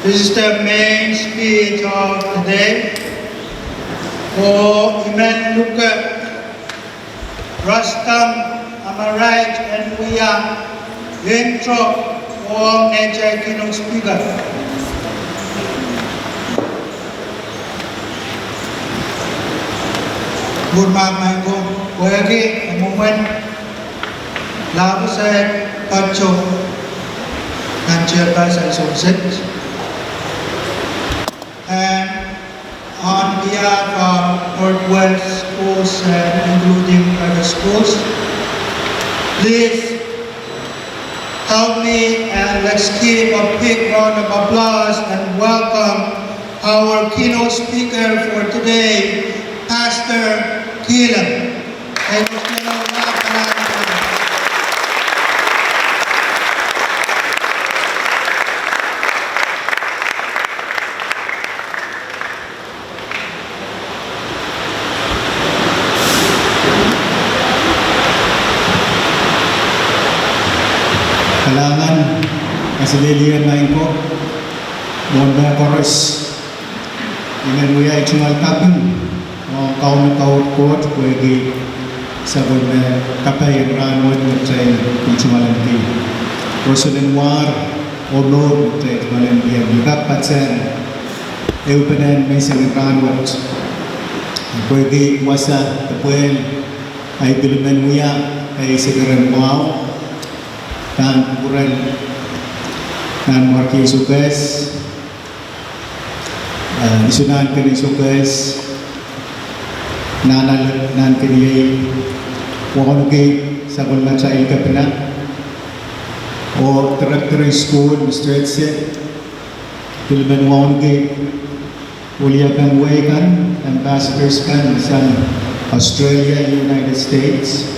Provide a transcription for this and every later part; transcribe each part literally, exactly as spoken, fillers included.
This is the main speech of the day. Oh, I men luke Rustam Amaraich en wia intro ong neitail keynote speaker. Good morning, ko, wehwehki mwomwen lapwsang pahtou nan chairperson Song Set. And on behalf of Northwest schools and including private schools, please help me and let's give a big round of applause and welcome our keynote speaker for today, Pastor Kilem. Kalahngan, kaselehlie maing ko, mwohn mehkoaros. I men wia ei tungoal kaping ong Kauno Koht pwehki sapwellime kapai en rahnwet me kitail pil tungoal ahneki. Roson en war oh mour me kitail tungoal ahneki, I kak patehng ehupenen menseng en rahnwet pwehki wasa de pwehl ahi pil men wia ei sekeren mwahu, pahn pwurehng Nanmwarkien Sokehs, eh, Iso Nahnken en Sokehs, Nahnalek Nahnken iei, wauneki sapwellimatail kepina, oh director en sukuhl, Mister Edse, pil men wauneki weliepen wehi kan, ambassadors kan sang Australia, United States,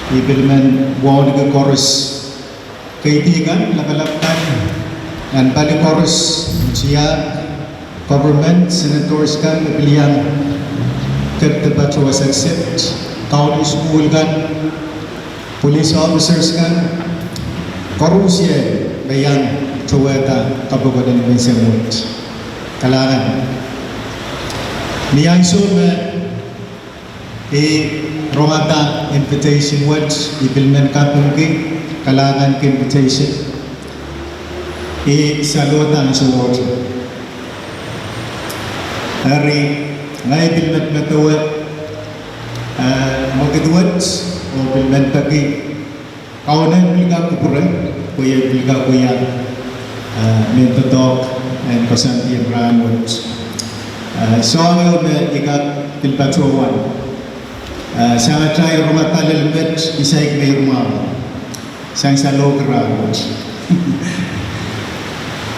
I pil men wauneki koaros. Keidi kan, lapalap kan, nan pali koaros, tiahk, government, senators kan me pil iang kepda patohwan accept, kaun en sukuhl kan, police officers kan, koaros me iang towehda kapokon en menseng wet. Kalahngan. Ni ansou me I rongada invitation wet, I pil men kapingki, kalahnganki invitation. I salohda ansou wet. Eri, ngehi pil medemedewe, eh, mwekid wet, oh pil men peki Kauno en pil kak kupwure, pwe I pil kak wia, eh, mehn doadoahk en koasoandi en rahnwet. Eh, soangen me I kak pil patohwan. Eh, sang atail rongada lel met, I saik meirong. Sang salohki rahnwet.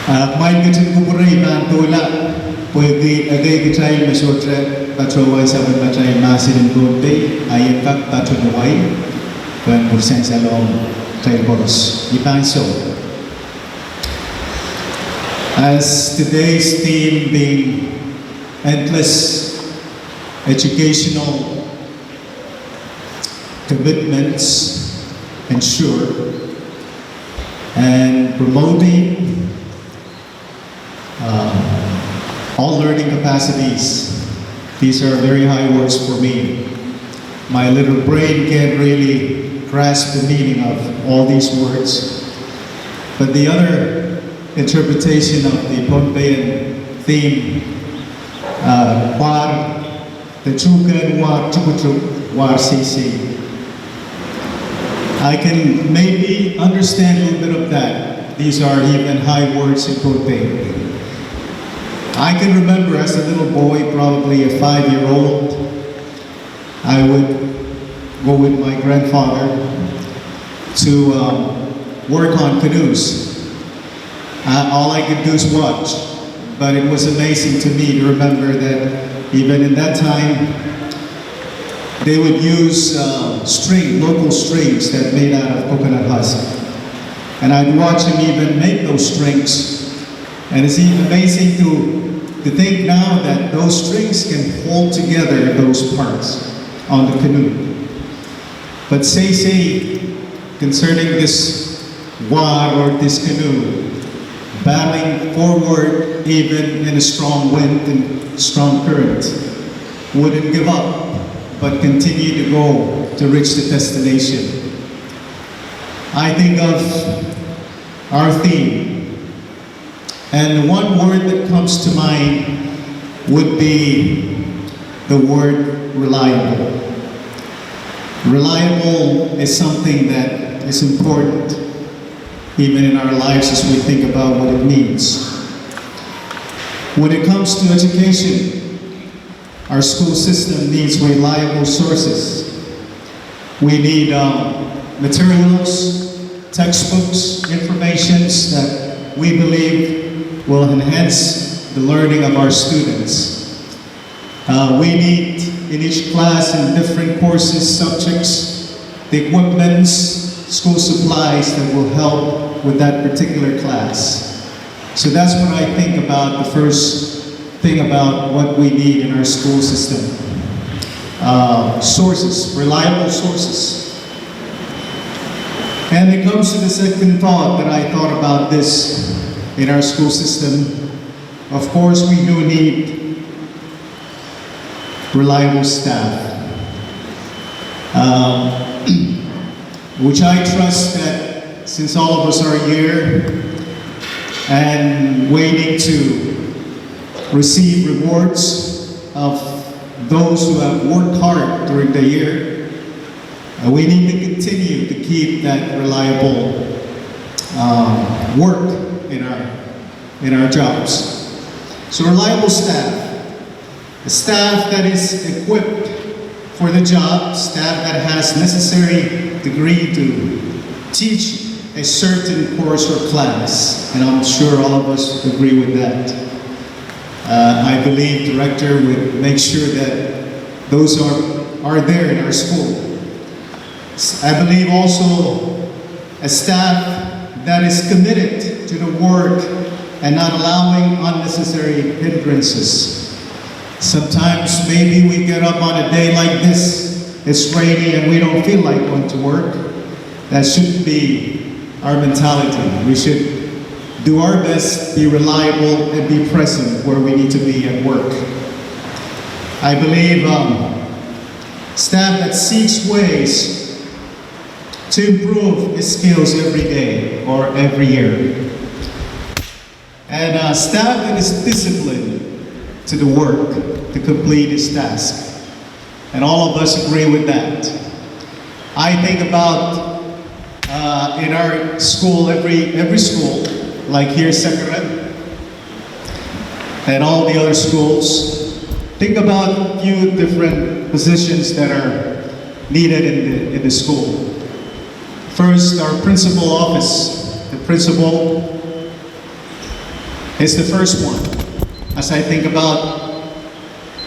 Ah, kumwail ketin kupwure I pahn doula, pwehki ekei kitail me sohte patohwan sapwellimatail mahsen en Pohnpei, I en kak patohwan wai, pwehn pwurehng salong kitail koaros. I pahn sou. As today's theme being endless educational commitments ensure and promoting, uh, all learning capacities. These are very high words for me. My little brain can't really grasp the meaning of all these words. But the other interpretation of the Pohnpeian theme, uh, war de tuhkehn war tukutuk, war seisei. I can maybe understand a little bit of that. These are even high words in Pohnpei. I can remember as a little boy, probably a five-year-old, I would go with my grandfather to, um, work on canoes. Uh, all I could do is watch, but it was amazing to me to remember that even in that time, they would use, uh, string, local strings that made out of coconut husk. And I'd watch him even make those strings. And it's even amazing to, to think now that those strings can hold together those parts on the canoe. But seisei, concerning this war or this canoe, battling forward even in a strong wind and strong current, wouldn't give up, but continue to go to reach the destination. I think of our theme, and one word that comes to mind would be the word reliable. Reliable is something that is important even in our lives as we think about what it means. When it comes to education, our school system needs reliable sources. We need um, materials, textbooks, informations that we believe will enhance the learning of our students. Uh, we need in each class in different courses, subjects, the equipments, school supplies that will help with that particular class. So that's what I think about the first thing about what we need in our school system. Uh, sources, reliable sources. And it comes to the second thought that I thought about this in our school system. Of course, we do need reliable staff, um, which I trust that since all of us are here and waiting to receive rewards of those who have worked hard during the year, uh, we need to continue to keep that reliable um, work in our in our jobs. So reliable staff, a staff that is equipped for the job, staff that has necessary degree to teach a certain course or class, and I'm sure all of us agree with that. Uh, I believe director would make sure that those are, are there in our school. I believe also a staff that is committed to the work and not allowing unnecessary hindrances. Sometimes maybe we get up on a day like this, it's rainy and we don't feel like going to work. That shouldn't be our mentality. We should do our best, be reliable, and be present where we need to be at work. I believe um, staff that seeks ways to improve his skills every day or every year. And uh, staff that is disciplined to the work to complete his task. And all of us agree with that. I think about uh, in our school, every, every school, like here, Sacred, and all the other schools, think about a few different positions that are needed in the, in the school. First, our principal office. The principal is the first one. As I think about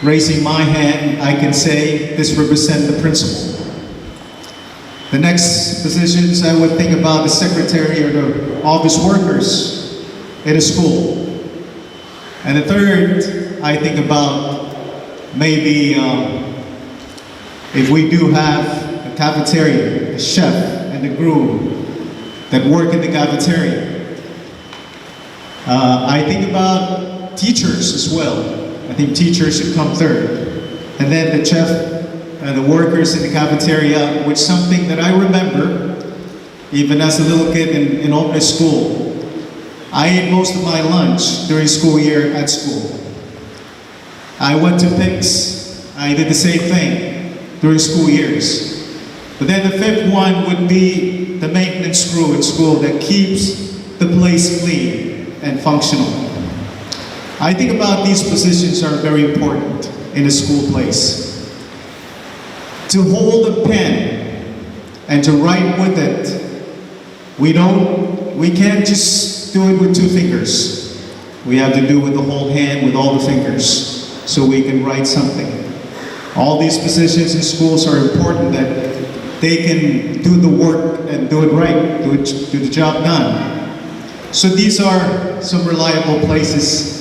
raising my hand, I can say this represents the principal. The next positions, I would think about the secretary or the office workers at a school. And the third, I think about maybe um, if we do have a cafeteria, a chef and a groom that work in the cafeteria. Uh, I think about teachers as well. I think teachers should come third. And then the chef and the workers in the cafeteria, which something that I remember, even as a little kid in, in Omne school, I ate most of my lunch during school year at school. I went to Pix. I did the same thing during school years. But then the fifth one would be the maintenance crew at school that keeps the place clean and functional. I think about these positions are very important in a school place. To hold a pen and to write with it, we don't, we can't just do it with two fingers. We have to do it with the whole hand, with all the fingers, so we can write something. All these positions in schools are important that they can do the work and do it right, do, it, do the job done. So these are some reliable places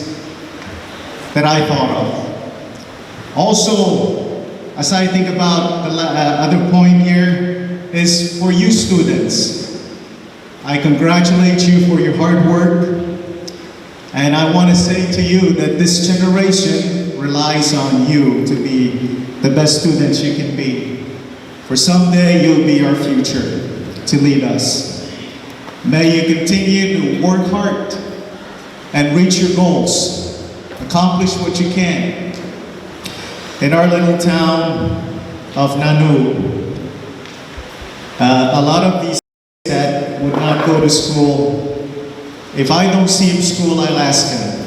that I thought of. Also, as I think about the uh, other point here, is for you students. I congratulate you for your hard work. And I want to say to you that this generation relies on you to be the best students you can be. For someday you'll be our future to lead us. May you continue to work hard and reach your goals. Accomplish what you can. In our little town of Nanuh, uh, a lot of these that would not go to school. If I don't see him school, I'll ask him,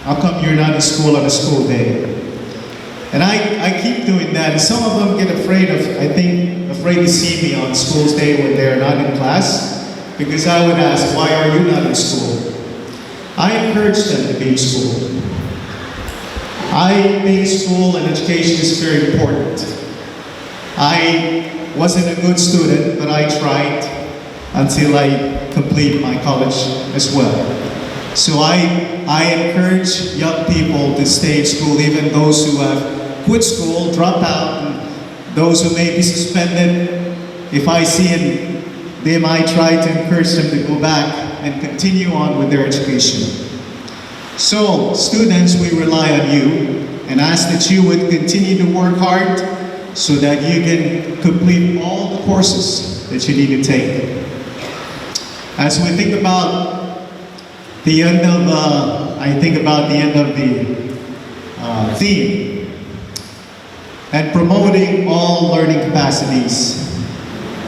"How come you're not in school on a school day?" And I, I keep doing that. And some of them get afraid of, I think, afraid to see me on school's day when they're not in class, because I would ask, "Why are you not in school?" I encourage them to be in school. I think school and education is very important. I wasn't a good student, but I tried until I complete my college as well. So I, I encourage young people to stay in school, even those who have quit school, drop out, and those who may be suspended. If I see them, they might try to encourage them to go back and continue on with their education. So, students, we rely on you and ask that you would continue to work hard so that you can complete all the courses that you need to take. As we think about the end of, uh, I think about the end of the uh, theme, and promoting all learning capacities.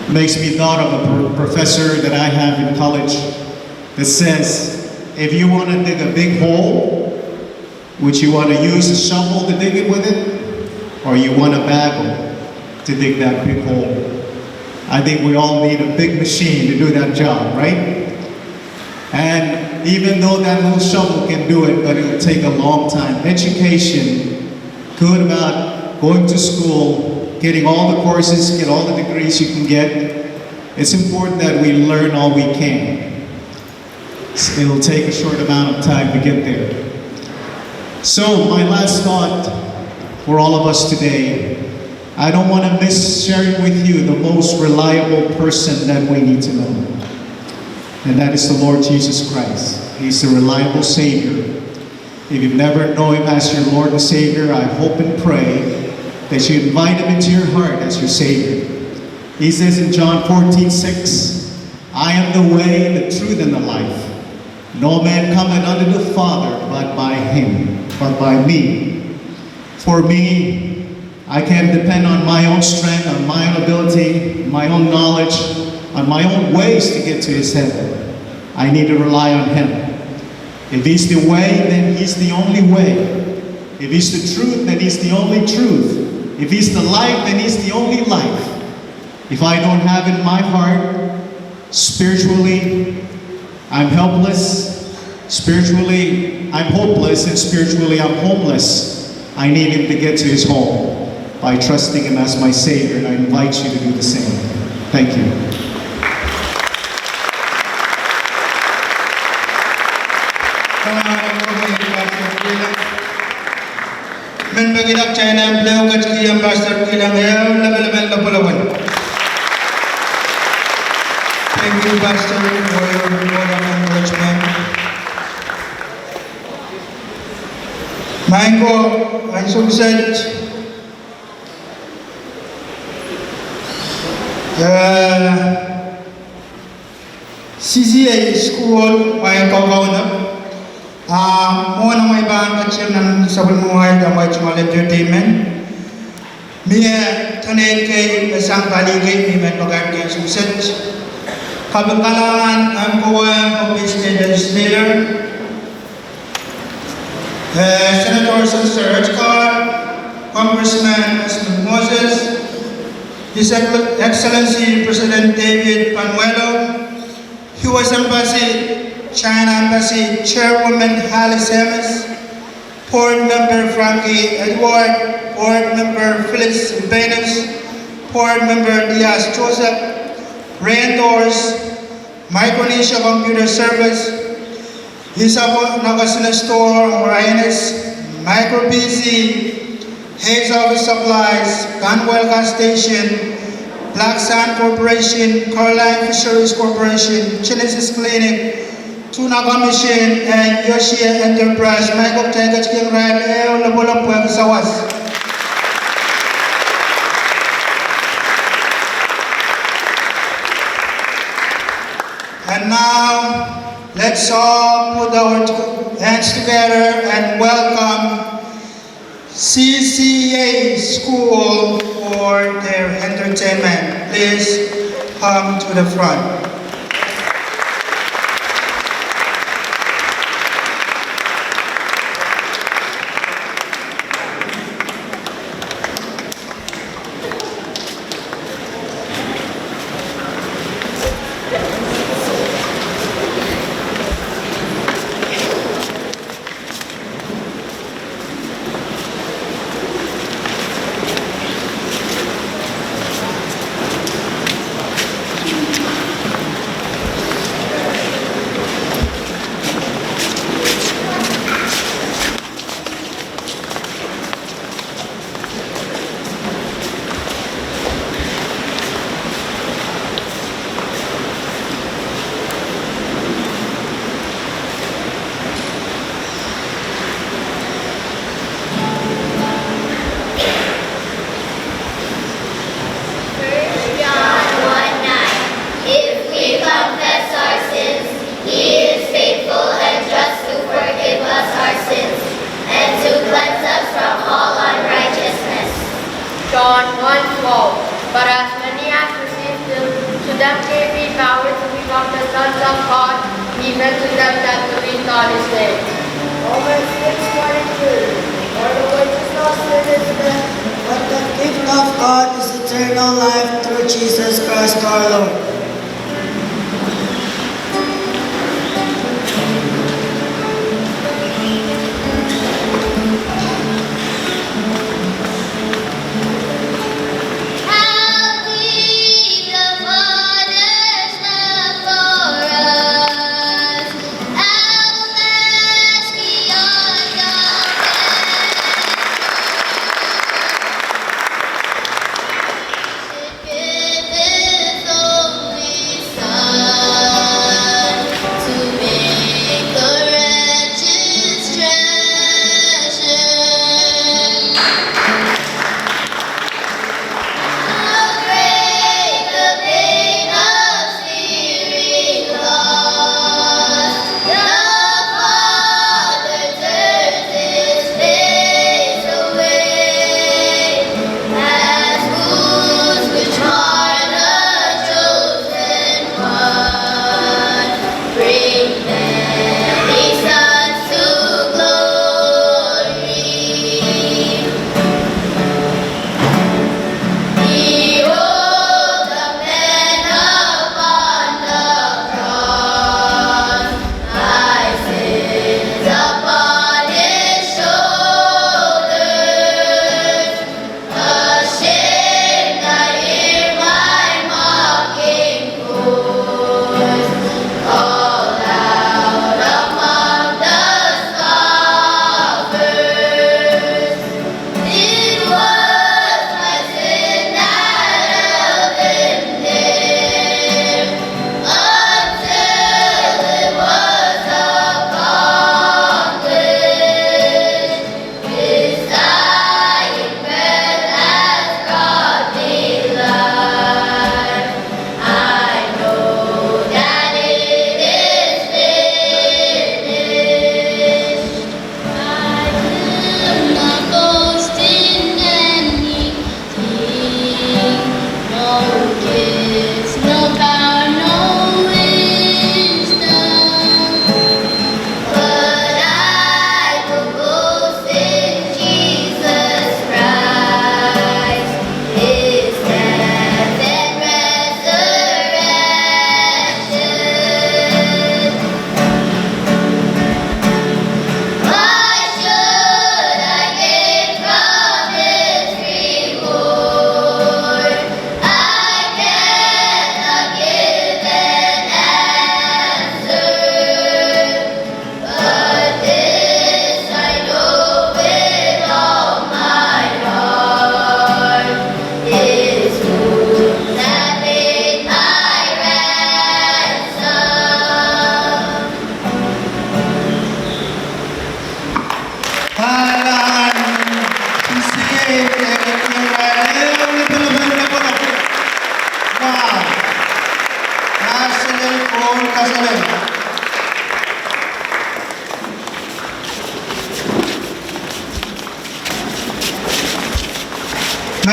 Makes me thought of a pro- professor that I have in college that says, if you want to dig a big hole, would you want to use a shovel to dig it with it, or you want a backhoe to dig that big hole? I think we all need a big machine to do that job, right? And even though that little shovel can do it, but it'll take a long time. Education, good about going to school, getting all the courses, get all the degrees you can get. It's important that we learn all we can. It'll take a short amount of time to get there. So, my last thought for all of us today, I don't want to miss sharing with you the most reliable person that we need to know. And that is the Lord Jesus Christ. He's the reliable Savior. If you've never known him as your Lord and Savior, I hope and pray that you invite him into your heart as your Savior. He says in John fourteen six, "I am the way, the truth, and the life. No man cometh unto the Father but by him, but by me." For me, I can't depend on my own strength, on my own ability, my own knowledge, on my own ways to get to his heaven. I need to rely on him. If he's the way, then he's the only way. If he's the truth, then he's the only truth. If he's the life, then he's the only life. If I don't have in my heart, spiritually, I'm helpless. Spiritually, I'm hopeless, and spiritually, I'm homeless. I need him to get to his home by trusting him as my Savior, and I invite you to do the same. Thank you. Men pekihda kitail en pil ketikihong Pastor Kilang ehu lapalap en lapalap. Thank you, Pastor, for your word of encouragement. Maing ko, ansou kiset, eh, C C A school, maing ko kaunop, ah, mwohn amwail pahn ketin nan sapwellimamwail de amwail tungoal entertainment. Mie, eh, donate kei, eh, sang pali kei, mie men pakairki ansou kiset. Kaping kalahngan, eh, Pohnpei State Legislator, eh, Senator Sylvester Ejkar, Congressman Esmond Moses, His Excel- Excellency President David Panuelo, U S Embassy, China Embassy, Chairwoman Hallie Samus, Board Member Frankie Edward, Board Member Phyllis Sylvanus, Board Member Diaz Joseph, Randors, Micronesia Computer Service, Isabo Nakasone Store, Orionis, Micro P C, Hayes Office Supplies, Gunwell Gas Station, Black Sand Corporation, Caroline Fisheries Corporation, Genesis Clinic, Tuna Commission and Yoshie Enterprise, ma I kak ketikihong irail ehu lopwolopw pwehki sawas. And now, let's all put our t-, hands together and welcome C C A school for their entertainment. Please come to the front. First John one nine, if we confess our sins, he is faithful and just to forgive us our sins and to cleanse us from all unrighteousness. John one twelve, but as many as received him, to them gave he power to become the sons of God, even to them that believed on his name. Romans six twenty-two, for the wages of sin is death, but the gift of God is eternal life through Jesus Christ our Lord. How deep the Father's love for us, how vast beyond all measure. It giveth only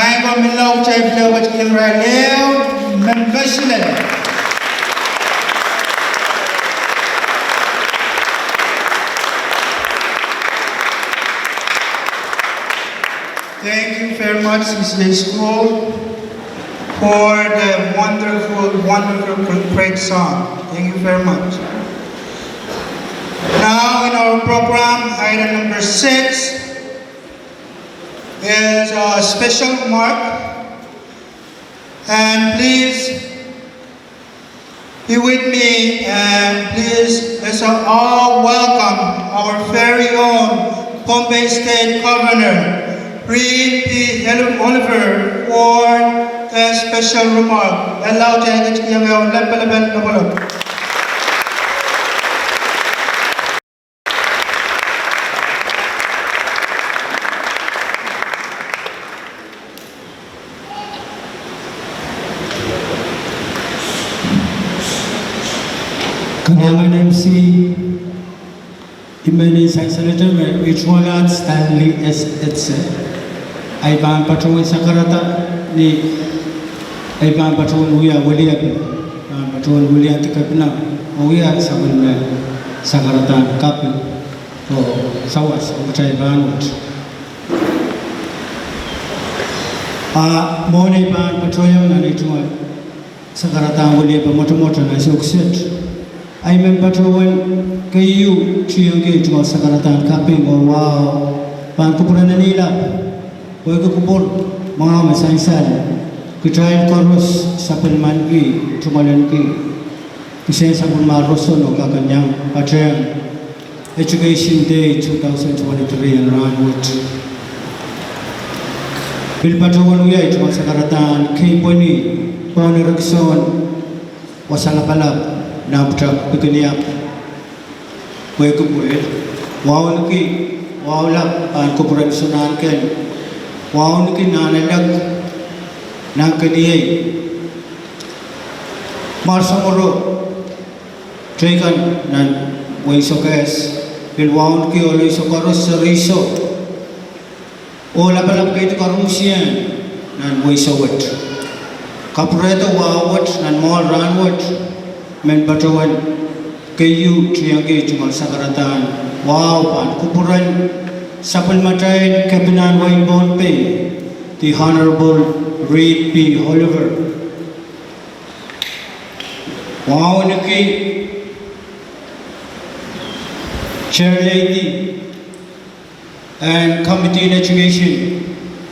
Ahi ko, menlau kitail pil wet kin irail ehu me mwesilen. Thank you very much, C C A School, for the wonderful, wonderful, great, great song. Thank you very much. Now, in our program, item number six is a special remark. And please be with me, and please, let's all welcome our very own Pohnpei State Governor, Reed P. Oliver, for a special remark. Allow the Kalahngan M C, I men en sansalehda me I tungoal Stanley S. Etsa. I pahn patohwan sakarada ni, I pahn patohwan wia weliepen, pahn patohwan weliandi kepina, oh wia sapwellime sakaradahn kaping oh sawas ong kitail rahnwet. A mwohn ei pahn patohiong nan ei tungoal sakaradahn weliepe mwotomwot nan sohkset, I men patohwan keieu tihengki ei tungoal sakaradahn kaping oh wahu pahn kupwuren Neilapo, pwehki kupwur mwahu me sansal, kitail koaros sapwellimaniki, tungoaleniki kisehn sapwellime roson oh kak en iang patehng Education Day two thousand twenty-three en rahnwet. Pil patohwan wia ei tungoal sakaradahn keipweni pohn erekiso en Wasalapalap nan pwutak Pikiniap, pwehki pwe wauneki, wahu lap pahn kupwuren Sonahnken, wauneki nan elek, nan keniei, Marsamoro, teikan nan Wei Sokehs, pil wauneki ohlo iso koaros, seri iso, oh lapalap keidi koaruhsie nan Wei Sowet. Kapwurehdo wahu wet nan mwoahl rahnwet, men patohwan keieu tihengki ei tungoal sakaradahn wahu pahn kupwuren sapwellimatail kepinahn wehin Pohnpei, the Honorable Reed P. Oliver. Wauneki Chair Lady en Committee on Education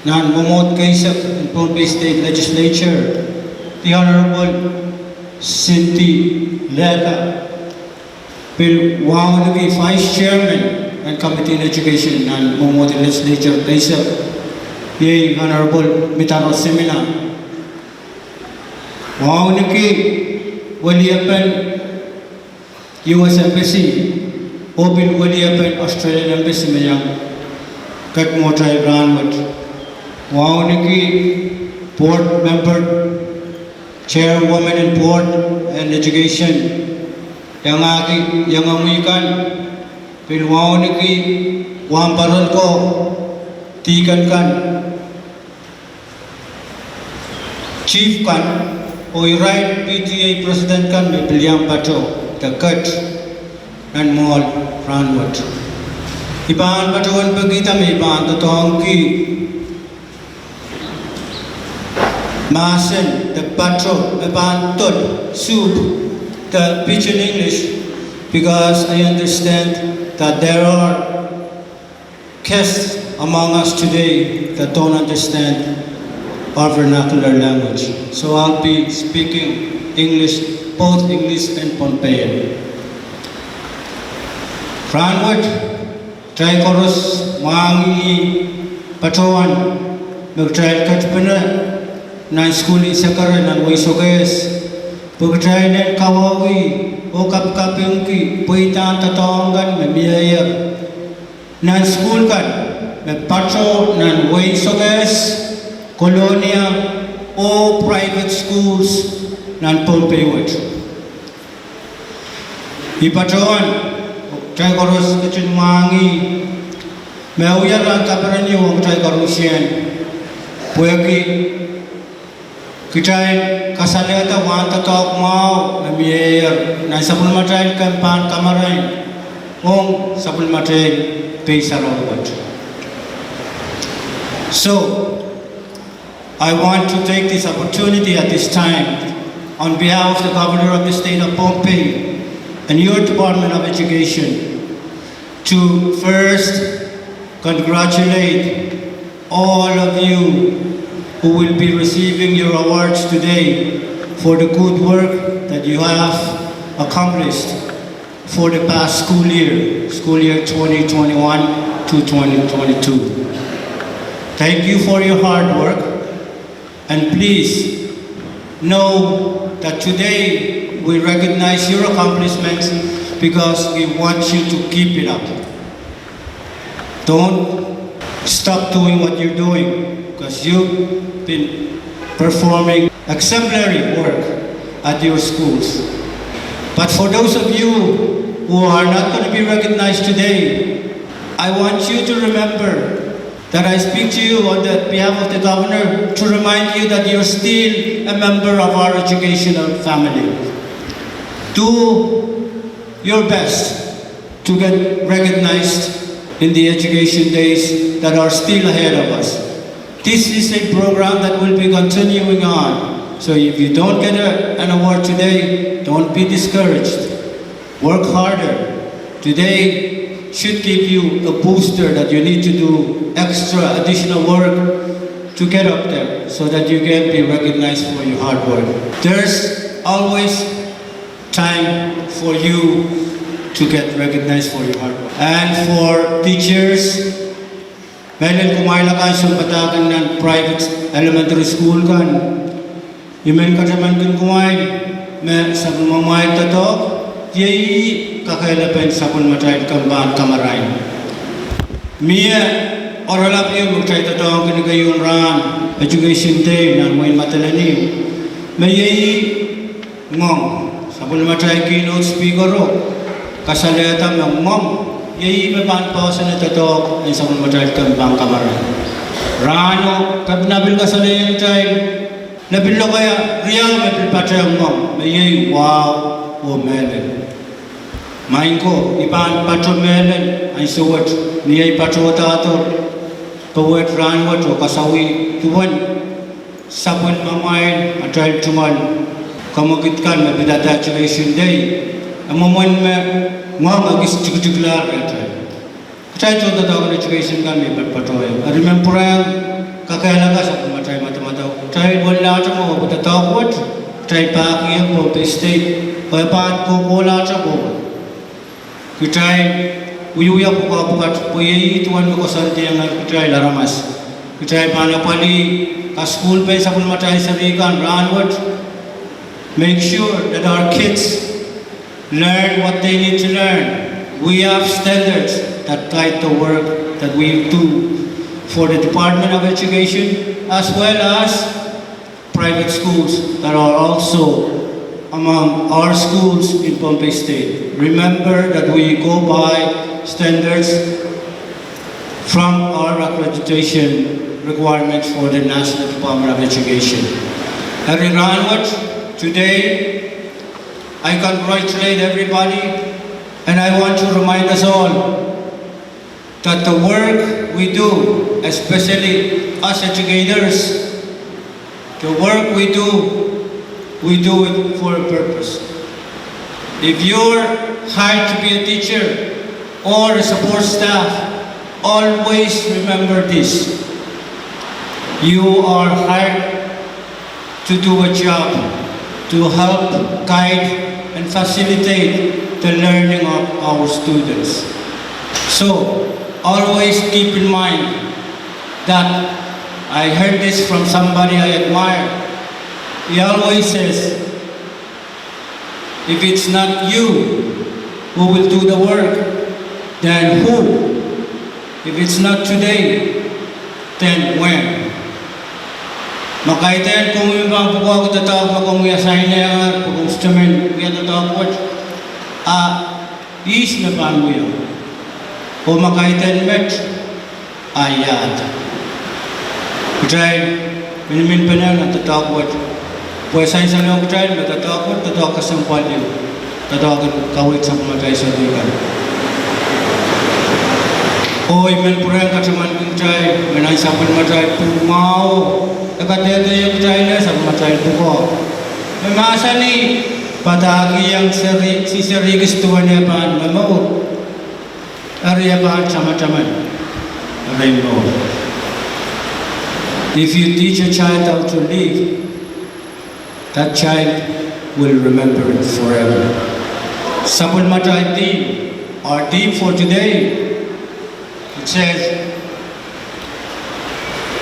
nan mwomwohd keisek en Pohnpei State Legislature, the Honorable Cindy Leka. Pil wauneki Vice Chairman en Committee on Education nan mwomwohd en Legislature keisek, iei Honorable Mitaro Semina. Wauneki weliepen U S Embassy, oh pil weliepen Australian Embassy me iang kak mwohtail rahnwet. Wauneki board member, chairwoman en board en education, iangahki iangahki kan, pil wauneki wahnpoaron ko, deacon kan, chief kan, oh irail P T A president kan me pil iang patoh de ket nan mwoahl rahnwet. I pahn patohwan pekihda me I pahn doadoahngki mahsen de patoh me pahn dol, soup, de Pidgin English, because I understand that there are guests among us today that don't understand our vernacular language. So I'll be speaking English, both English and Pohnpeian. Rahnwet, kitail koaros mwahngih patohwan me kitail ketpene nan sukuhl en sekere nan Wei Sokehs, pwe kitail en kawauwih oh kapikapingki pweidahn doadoahk kan me mieier nan sukuhl kan me patoh nan Wei Sokehs, Kolonia, oh private schools nan Pohnpei wet. I patohwan, kitail koaros ketin mwahngih me wia rahn kaperen ieu ong kitail koaruhsie. Pwehki kitail kasalehda wahn doadoahk mwahu me mieier nan sapwellimatail kemp en kamarain ong sapwellimatail pei sarawi wet. So, I want to take this opportunity at this time, on behalf of the Governor of the State of Pohnpei and your Department of Education, to first congratulate all of you who will be receiving your awards today for the good work that you have accomplished for the past school year, school year twenty twenty-one to twenty twenty-two. Thank you for your hard work, and please know that today we recognize your accomplishments because we want you to keep it up. Don't stop doing what you're doing, because you've been performing exemplary work at your schools. But for those of you who are not going to be recognized today, I want you to remember that I speak to you on the behalf of the governor to remind you that you're still a member of our educational family. Do your best to get recognized in the education days that are still ahead of us. This is a program that will be continuing on. So if you don't get a, an award today, don't be discouraged. Work harder. Today should give you a booster that you need to do extra additional work to get up there so that you can be recognized for your hard work. There's always time for you to get recognized for your hard work. And for teachers, mehlel kumwail akan sounpadahk nan private elementary school kan, I men katamankin kumwail me sapwellimamwail doadoahk iei kakehlapen sapwellimatail kemp en kamarain. Mie oaralap ehu me kitail doadoahngkin keieun rahn Education Day nan wehin Madolenihmw, me iei ngoang. Sapwellimatail keynote speaker o kasalehda me ngoang iei me pahn poahsoane doadoahk en sapwellimatail kemp en kamarain. Rahno kepina pil kasalehiong kitail, lepin lokaia riau me pil patehng ngoang, me iei wahu oh mehlel. Maing ko, I pahn pato mehlel ansou wet ni ei patohdahdo powehd rahnwet oh kasawi duwen sapwellimamwail atail tungoal kamwekid kan me pidada Education Day, e mwomwen me ngoang ekis tikitiklahr rehtail. Kitail tohndoadoahk en education kan me I patopato ie. Eri I men pwurehng kakehlaka sapwellimatail madamadau, kitail wenlahte mwo pwe doadoahk wet kitail pahkihong Pohnpei State, pwe e pahn kohkohlahte mwo. Kitail wiewia pwukoa pwukat pwe iei duwen me koasoandiong kitail aramas. Kitail pahn apwalih kasukuhlpen sapwellimatail seri kan rahnwet. Make sure that our kids learn what they need to learn. We have standards that guide the work that we do for the Department of Education, as well as private schools that are also among our schools in Pohnpei State. Remember that we go by standards from our accreditation requirements for the National Department of Education. Eri rahnwet, today, I congratulate everybody, and I want to remind us all that the work we do, especially us educators, the work we do, we do it for a purpose. If you're hired to be a teacher or a support staff, always remember this. You are hired to do a job to help guide and facilitate the learning of our students. So, always keep in mind that I heard this from somebody I admire. He always says, "If it's not you who will do the work, then who? If it's not today, then when?" Ma kaidehn komwi me pahn pwukoahki doadoahk me komwi asainengehr, pwe komwi sohte men wia doadoahk wet, a ihs me pahn wia? Oh ma kaidehn met, a iahd? Kitail miniminpene nan doadoahk wet. Pwe sansal ong kitail me doadoahk wet, doadoahk kesempwal ieu. Doadoahk en kaweid sapwellimatail seri kan. Oh I men pwurehng katamankin kitail me nan sapwellimatail pwuhk mwahu, e kadehdehiong kitail sapwellimatail pwukoa. Me mahsanih, padahkihong seri, seri kis duwen eh pahn momour, eri e pahn tamataman ren mour. If you teach a child how to live, that child will remember it forever. Sapwellimatail theme, our theme for today, it says,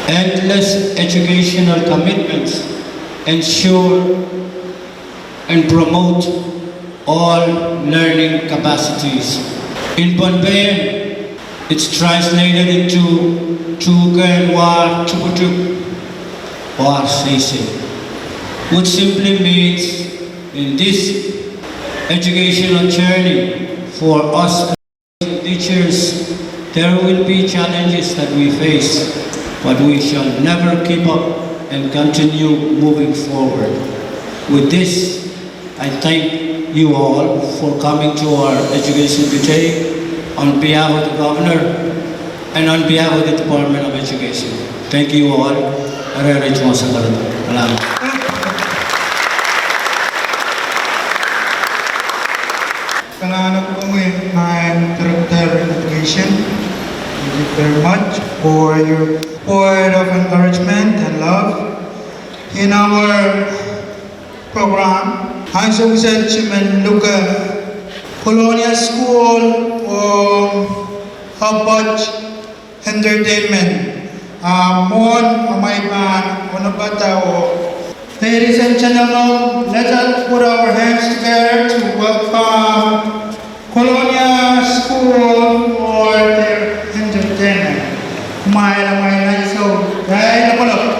endless educational commitments ensure and promote all learning capacities. In Pohnpeian, it's translated into Tuhke en Wah Tuputup Wah Seisei, which simply means in this educational journey for us teachers, there will be challenges that we face, but we shall never give up and continue moving forward. With this, I thank you all for coming to our education today on behalf of the governor and on behalf of the Department of Education. Thank you all. Eri, eri, tuwong sakaradahn. Salam. Kalahngan ong komwi, maing Director in Education. Thank you very much for your word of encouragement and love. In our program, ansou kiset I men luke Kolonia School oh Hopwood Entertainment. Ah, mwohn amwail pahn onopadawo. Ladies and gentlemen, let us put our hands together to welcome Kolonia School for their entertainment. Kumwail amwail ansou, kailapwalap.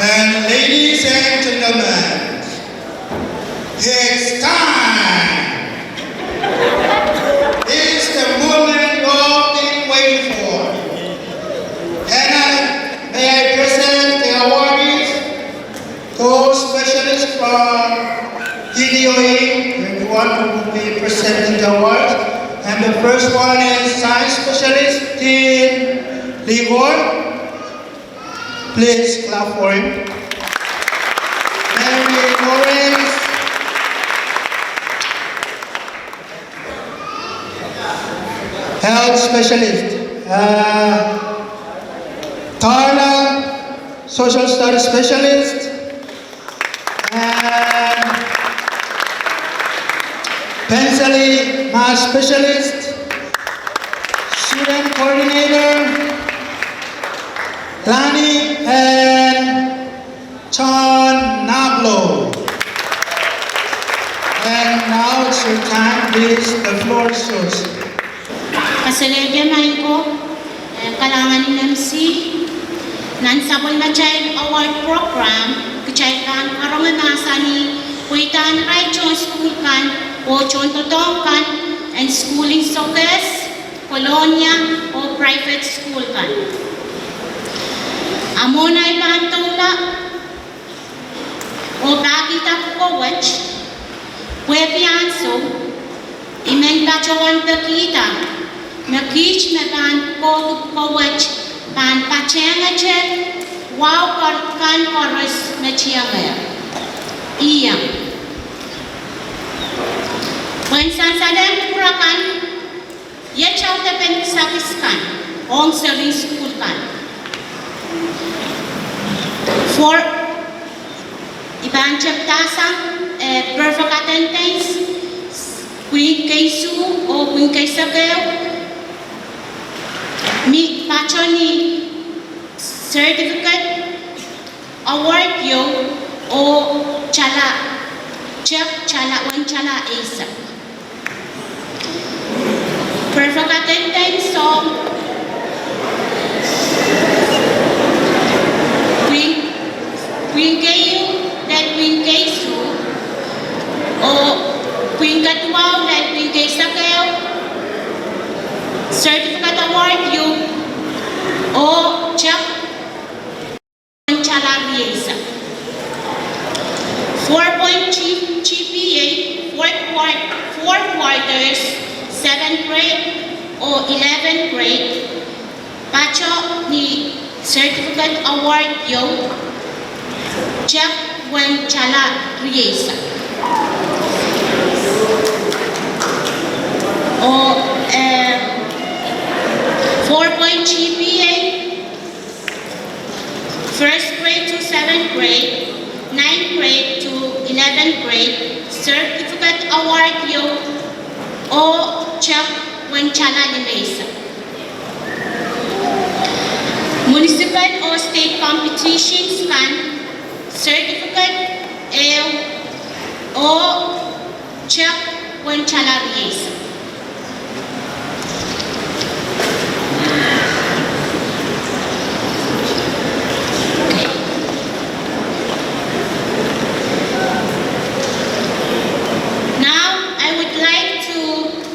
And ladies and gentlemen, it's time. It's the moment we've been waiting for. And, uh, may I present the awardees, those specialists from P D O E, everyone who will be presenting the awards. And the first one is science specialist Dean Ligor. Please clap for him. Mary Lawrence, health specialist. Uh, Tarla, social studies specialist. And Penseli, math specialist, student coordinator, Lani and John Nablo. And now it's your time, please. The floor is yours. Kaselehlie maing ko, eh, kalahngan en M C. Nan sapwellimatail award program, kitail pahn karonge mahsanih pweidahn irail tohn sukuhl kan oh tohndoadoahk kan en sukuhl en Sokehs, Kolonia oh private sukuhl kan. A mwohn ei pahn doula oh pahkihda pwukoa wet, pwehki ansou I men patohwan pekihda me kiht me pahn kohdo pwukoa wet pahn patehngete wahu kan koaros me tiengehr. Ih, pwehn sansalehng kupwur akan, iet audepen kisakis kan ong serihn sukuhl kan. For, I pahn tepdasang, eh, perfect attendance, pwihn keisuh oh pwihn keisek ehu, me patohwan certificate award ieu oh tala, tep tala, wen tala eisek. Perfect attendance ong pwihn, pwihn keieu lel pwihn keisuh, oh pwihn kaduwahu lel pwihn keisek ehu, certificate award ieu, oh tep tala rieisek. Four point G-, G P A, four quar-, four quarters, seventh grade oh eleventh grade, patohwan certificate award ieu, tep wen tala rieisek. Oh, eh, four point G P A, first grade to seventh grade, ninth grade to eleventh grade, certificate award ieu, oh tep wen tala limeisek. Municipal oh state competitions kan, certificate ehu, oh tep wen tala rieisek. Now, I would like to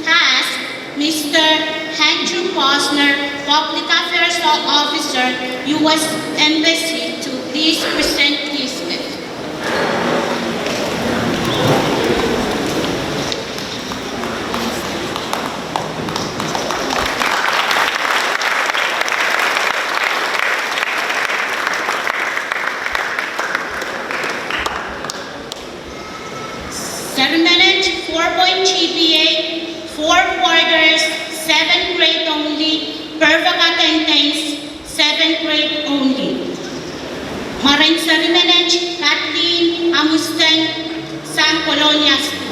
ask Mister Andrew Posner, Public Affairs Officer, U S Embassy, to please present his gift. Certificate four point G P A, four quarters, seventh grade only, perfect attendance, seventh grade only. Mwaren certificate, Kathleen Amusten, sang Kolonia School.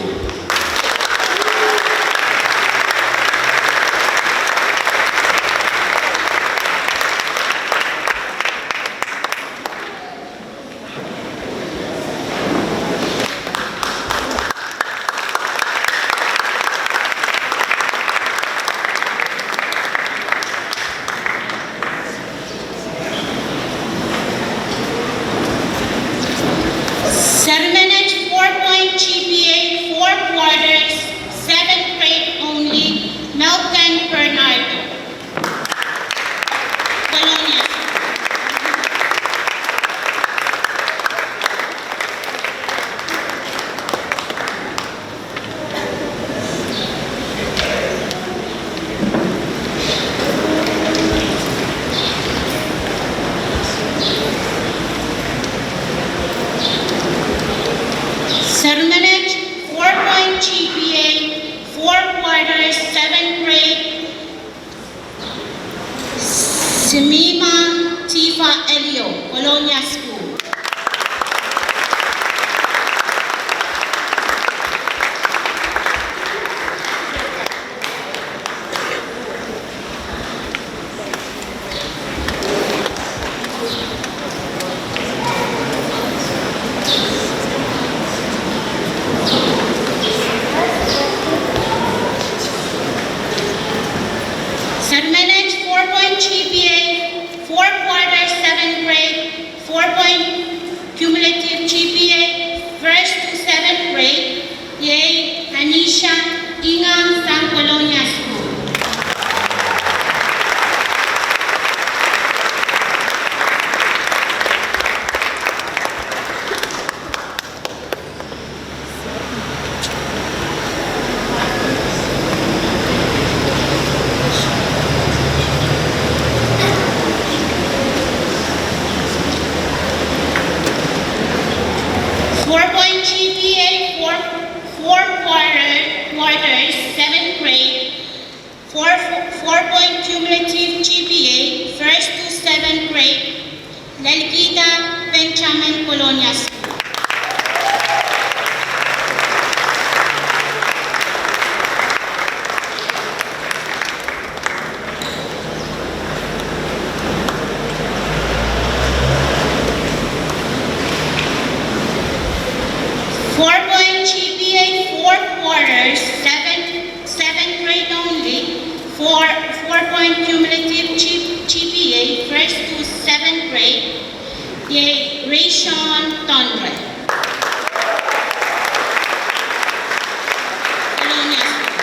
Simima Tifa Elio, Colonia School. Saramenet four point G P A, four quarter seventh grade, four point cumulative G P A, first to seventh grade, iei Anisha Inga sang Colonia School. Four point G P A, four, four quarter, quarters, seventh grade, four, four point cumulative G P A, first to seventh grade, Lelkita Benjamin, Colonia School. Four point G P A, four quarters, seven, seventh grade only, four, four point cumulative G-, G P A, first to seventh grade, iei Rayshon Tonre. Colonia School.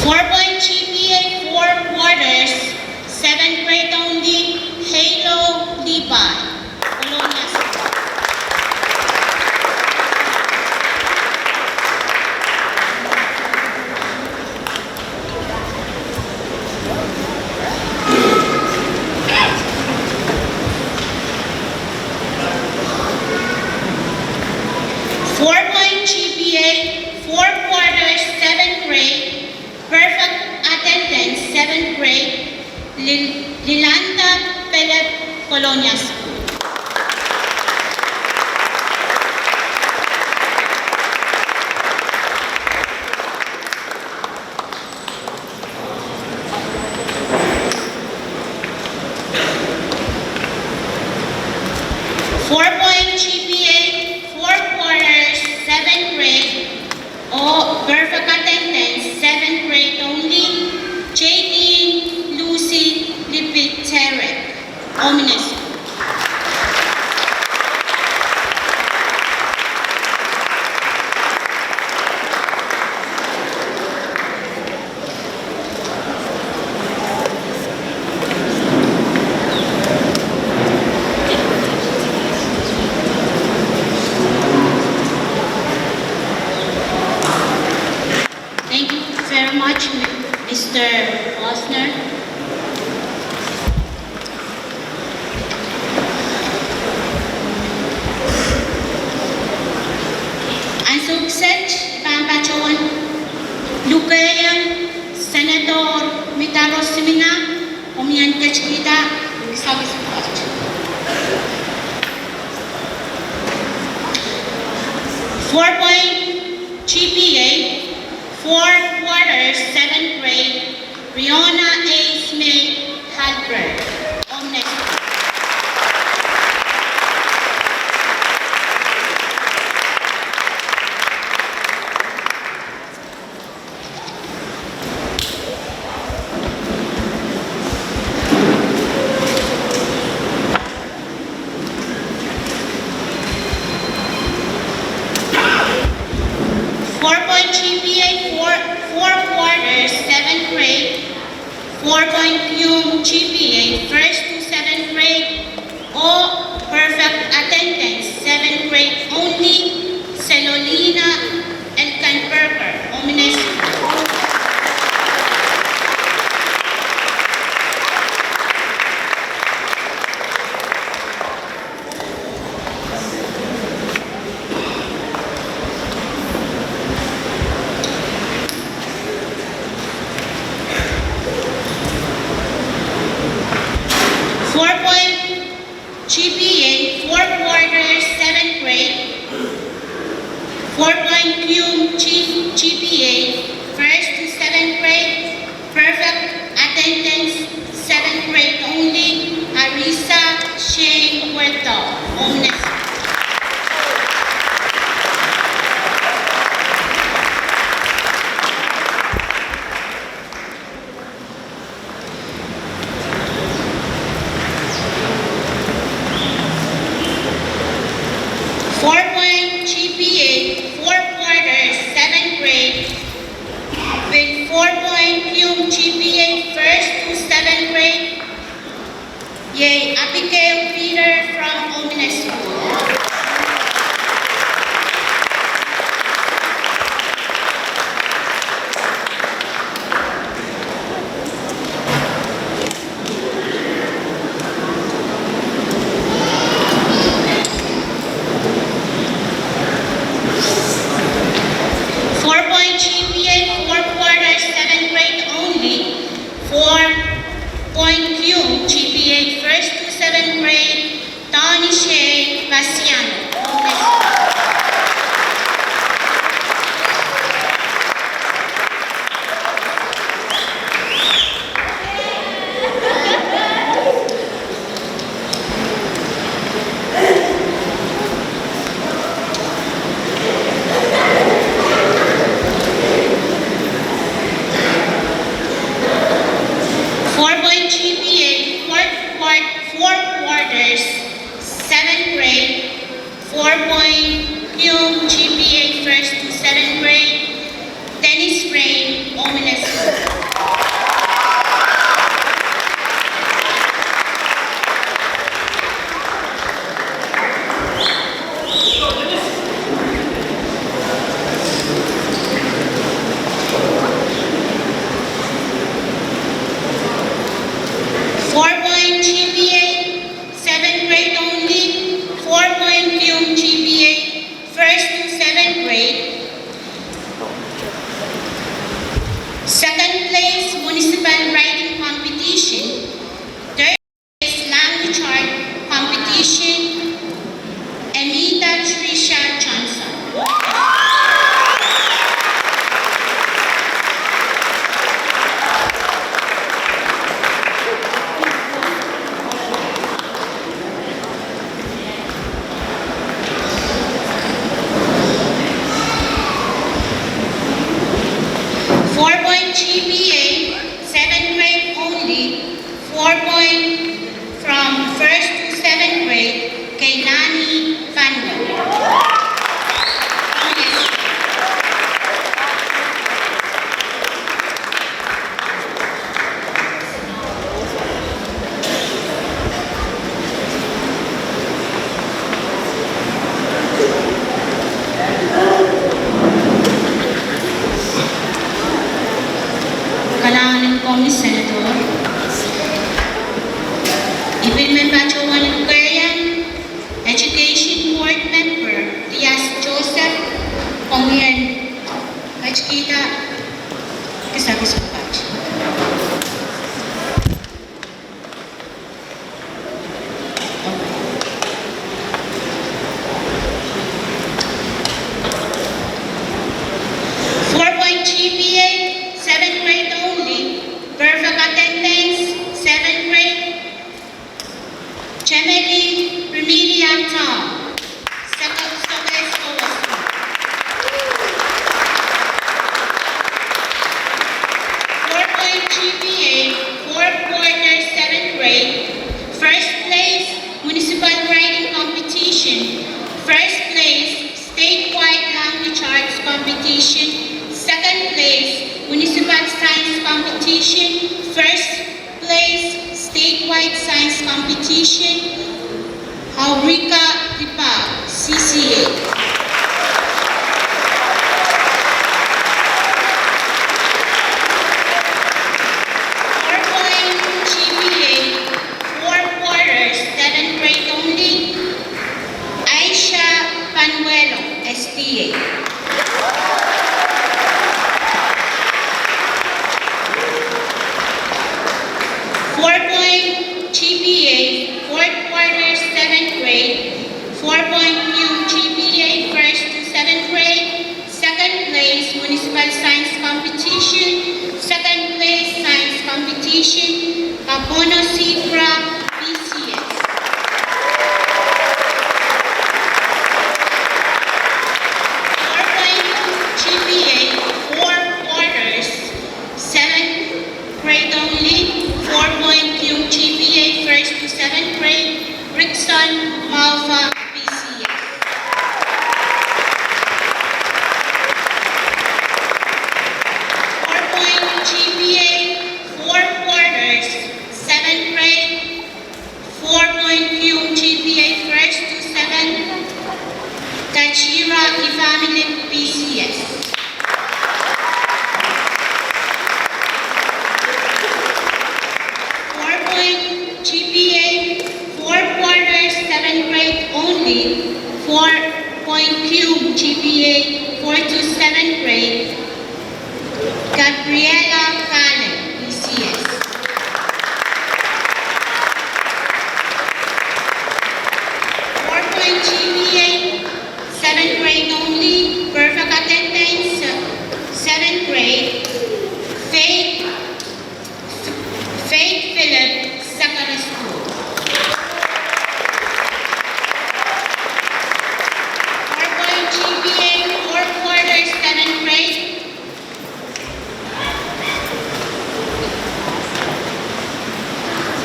Four point G P A, four quarters, seventh grade only, Halo Levi, Colonia School. Four point G P A, four quarters, seventh grade, perfect attendance, seventh grade, Lil-, Lilanda Pelep, Colonia School. Four point G P A, four quarters, seventh grade, oh perfect attendance, seventh grade only, Jadine Lucy Lipiterek, Omines. Thank you very much, Mister Osner. Ansou kiset pahn patohwan lukehiong Senator Mitaro Simina, omw en ketikihda kisakis pwoat. Four point G P A, four quarters, seventh grade, Riona A. Smith Halbert, Omnes. Four point G P A, four, four quarters, seventh grade, four point cum G P A, first to seventh grade, oh perfect attendance, seventh grade only, Four point five G P A, first to seventh grade, perfect attendance, seventh grade only, Arisa Shane Werto, Omnes. Four point G P A, four quarters, seventh grade, with four point five G P A, first to seventh grade, iei Abigail Peter from Omnes School. Four point G P A, four quarters, seventh grade only. Four point five G P A, first to seventh grade, Tony Shea Pasiano. Four point G P A, four, four, four quarters, seventh grade, four point five G P A, first to seventh grade, Dennis Rain, Omnes. Four point G P A, seventh grade only, four point five G P A, first to seventh grade. Second place, municipal writing competition. Third place, language art competition. Anita Trisha Johnson. Four point G P A, seventh grade only, four point from first to seventh grade, Keilani Paniel. Kalahngan en komwi Senator. I pil men patohwan keieu Education Board Member Dias Joseph, komwi en ketikihda kisakis pwukat. Four point G P A, seventh grade only, perfect attendance, seventh grade, Chemeli Remedia Tom, Sokehs School. Four point G P A, four quarter, seventh grade, first place, municipal writing competition, first place, statewide language arts competition, second place, municipal science competition, first place, statewide science competition, Aurika Tipa, C C A. Four point G P A, four quarters, seventh grade only, Aisha Panuelo, S D A. Four point G P A, fourth quarter, seventh grade, four point five G P A, Ono Sibra, B C S. Four point two G P A, four quarters, seventh grade only, four point two G P A, first to seventh grade, Rickson Maufa, B C S. Four point G P A, four quarters, seventh grade, four point two G P A, first to seventh, Tachira Ifamilik, B C S. Four point G P A, four quarters, seventh grade only, four point two G P A, four to seventh grade, Gabriella Kale, B C S. Four point G P A, seventh grade only, perfect attendance, seventh grade, Faith, Faith Philip, Sakare School. Four point G P A, four quarters, seventh grade,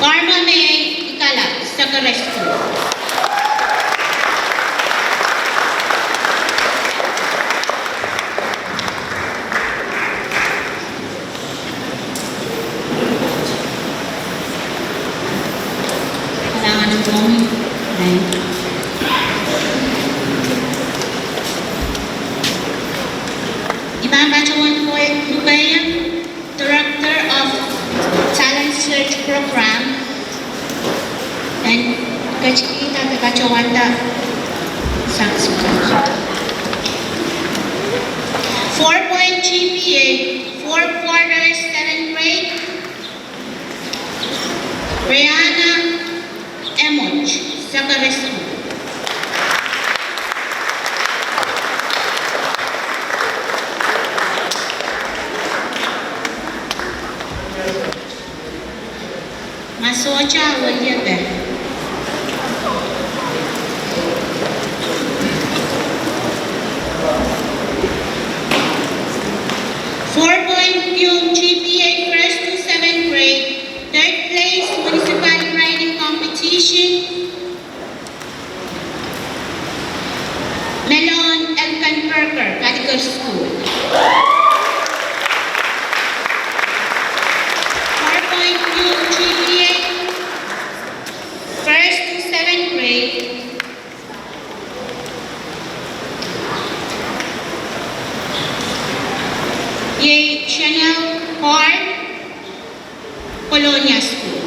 Karma May Ikala, Sakare School. I pahn patohwan lukehiong Director of Talent Search Program, en ketikihda de patohwanda sang sukuhl. Four point G P A, four quarters, seventh grade, Rihanna Emoch, Sakare School. Ma sohte weliepe. Four point two G P A, first to seventh grade, third place, municipal writing competition. Melon Elkan Parker, Paliker School. Four point two G P A, first to seventh grade, iei Chanel Paul, Colonia School.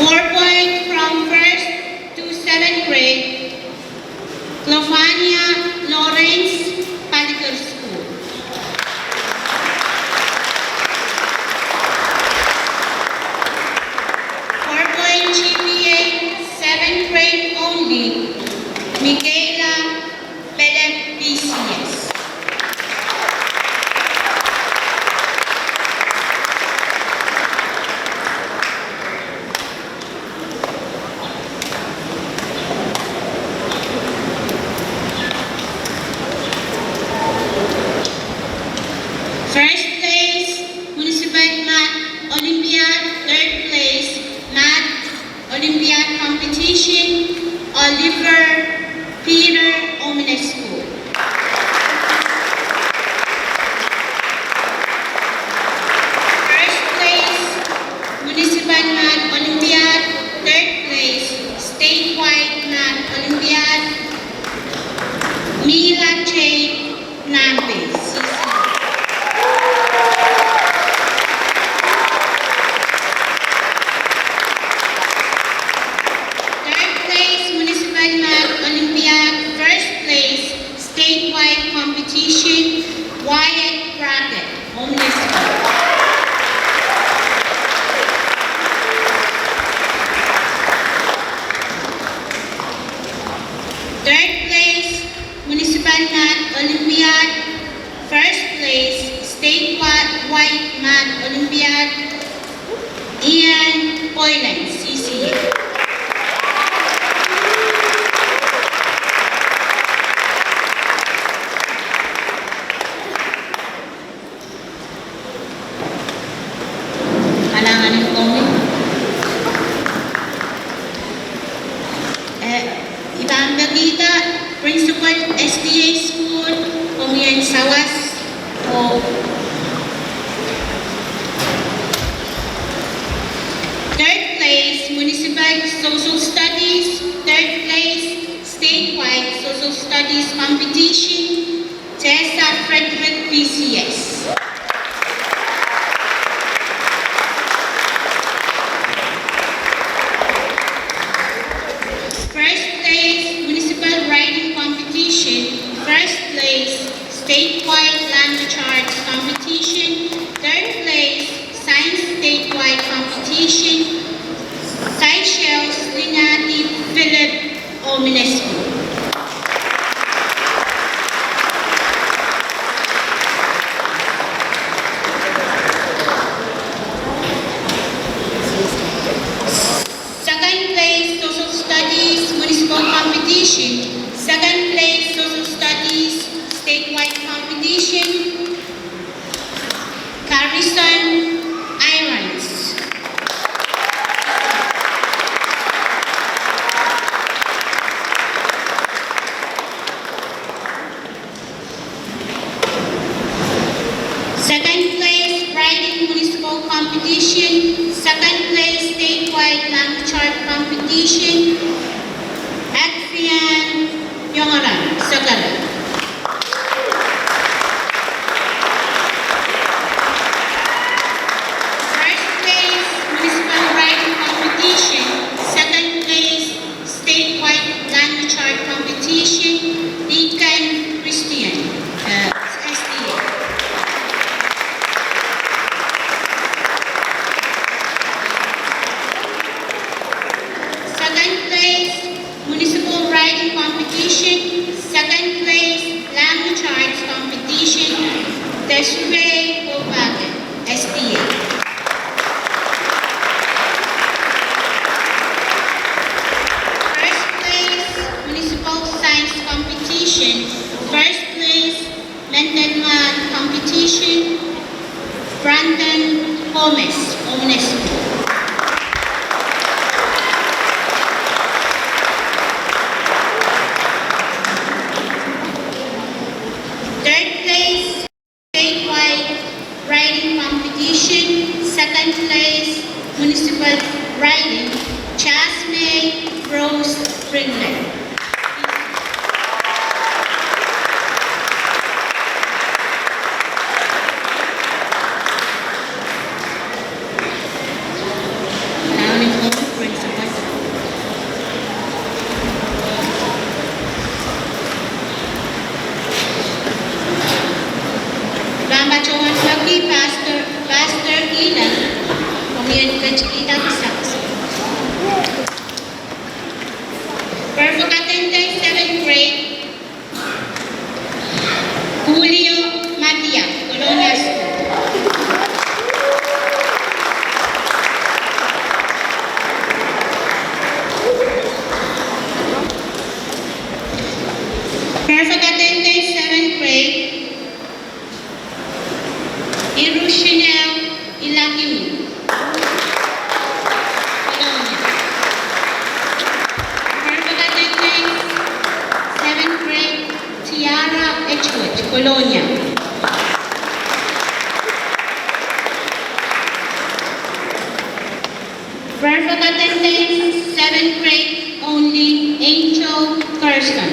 Four point from first to seventh grade, Clovania Lawrence, Paliker School. Four point G P A, seventh grade only, Michaela Pelek, P C S. First place, Municipal Math Olympiad. Third place, Math Olympiad Competition, Oliver Peter, Omine School. First place, Municipal Math Olympiad. Third place, Statewide Math Olympiad, Mila J Nampe, C C. Third place, Municipal Math Olympiad. First place, Statewide Competition, Wyatt Brackett, Omine School. Ian Boylan, C C A. Kalahngan en komwi. Eh, I pahn pekihda principal S D A school, komwi en sawas oh third place, Municipal Social Studies, third place, statewide Social Studies competition, Tessa Frederick, P C S. First place, municipal writing competition. First place, statewide language arts competition. Third place, science statewide competition. Seychelles, Lina E. Philip, Ominescu. Second place, Social Studies Municipal Competition. Second place, Social Studies Statewide Competition. Carison Irons. Second place, writing municipal competition. Second place, statewide language art competition. Adrian Yongaran, Sagaran. First place, municipal writing competition. Second place, statewide language art competition, Deacon Christian, eh, S D A. Second place, municipal writing competition. Second place, language arts competition, Desiree Kobake, S D A. First place, municipal science competition. First place, Mendenman competition, Brandon Gomez, Ominescu. Third place, statewide writing competition. Second place, municipal writing, Jasmine Rose Ringland. Kalahngan en komwi, principal. Pahn patohwan peki Pastor, Pastor Ina, komwi en ketikihda kisakis. Pwurpwokadenden seventh grade, Julio Matia, Colonia School. Pwurpwokadenden seventh grade, Irushina Ilakimi, Colonia. Pwurpwokadenden seventh grade, Tiara Edgeworth, Colonia. Pwurpwokadenden seventh grade only, Angel Thurston.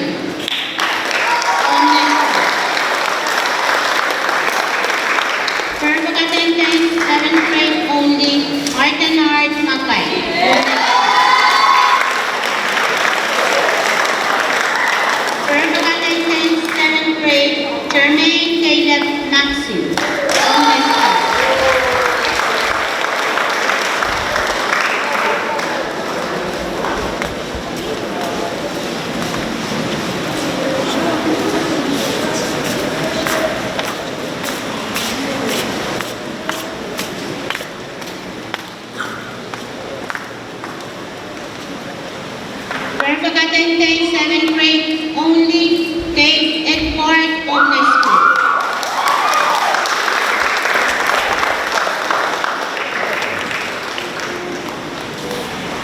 Pwurpwokadenden seventh grade only, Ardenard Makai. Pwurpwokadenden seventh grade, Jermaine Caleb Maxim. Katenten seventh grade only, Kay Edward, Omnes School.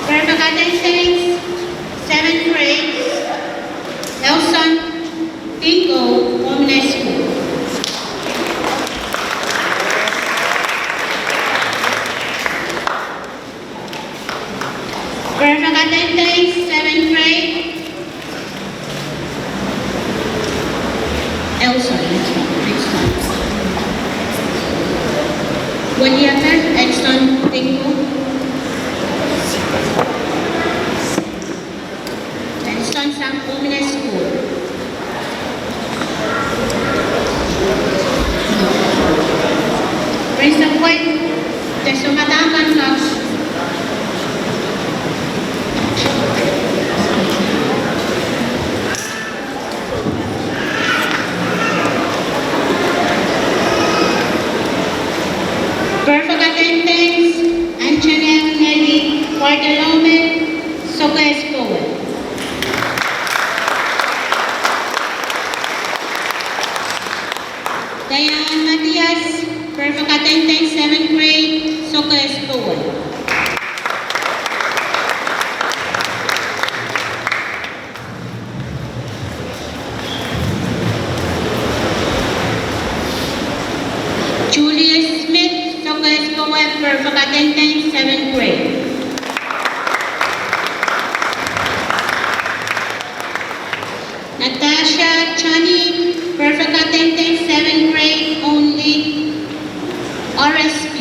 Pwurpwakatenten seventh grade, Elson Bingo, Omnes School. Pwurpwakatenten seventh grade, Elson, Elson, Elson. Weliaper Elson Bingo. Elson sang Omnes School. Principal, de soh me dahme kak. Pwurpwakatenten Anjanette Nelly Bartolome, Sokehs Powe. Diane Mathias, pwurpwakatenten seventh grade, Sokehs Powe. Julius Smith, Sokehs Powe, pwurpwakatenten seventh grade. Natasha Chani, pwurpwakatenten seventh grade only, R S P.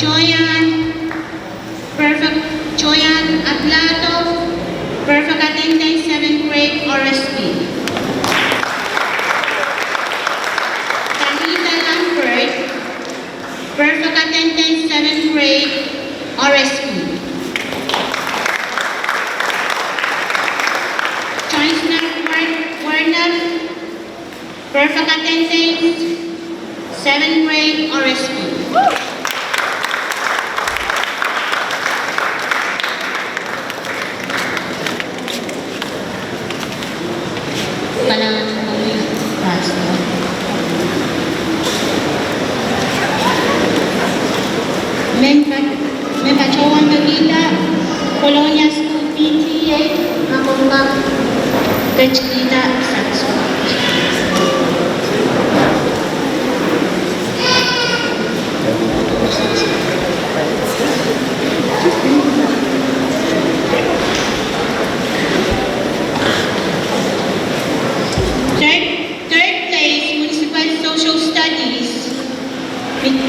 Joyan, pwurpwak-, Joyan Aplato, pwurpwakatenten seventh grade, R S P. Tanita Lambert, pwurpwakatenten seventh grade, R S P. Joyce Warner, pwurpwakatenten seventh grade, R S P. Kalahngan en koaros, Pastor. Mehn pat-, mehn patohwan pekihda Kolonia School P T A, ma komw kak ketikihda saksang. Third, third place, Municipal Social Studies, Mi-,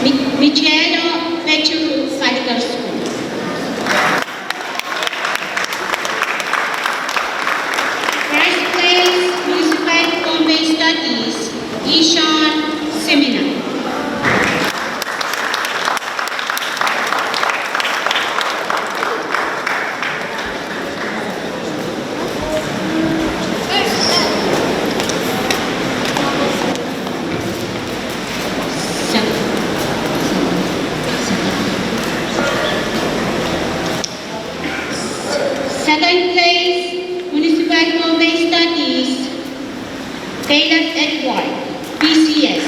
Mi-, Michelo Petru, Palicar School. First place, Municipal Pohnpei Studies, Ishon Simina. Second place, Municipal Pohnpei Studies, Caleb Edward, P C S.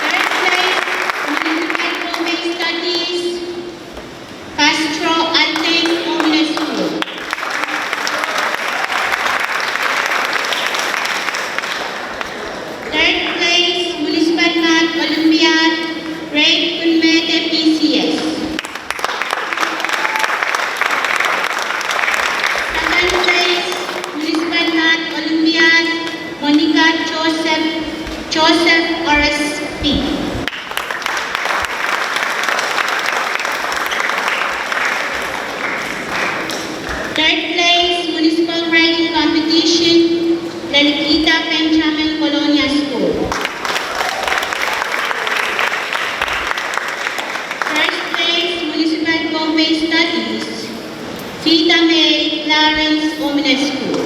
Third place, Municipal Pohnpei Studies, Castro Altes, Omnes School. Third place, Municipal Math Olympiad, Ray Kunmete, P C S. Second place, Municipal Math Olympiad, Monica Joseph, Joseph, R S P. Third place, Municipal Writing Competition, Lelikita Benjamin, Kolonia School. First place, Municipal Pohnpei Studies, Vita May Clarence, Omnes School.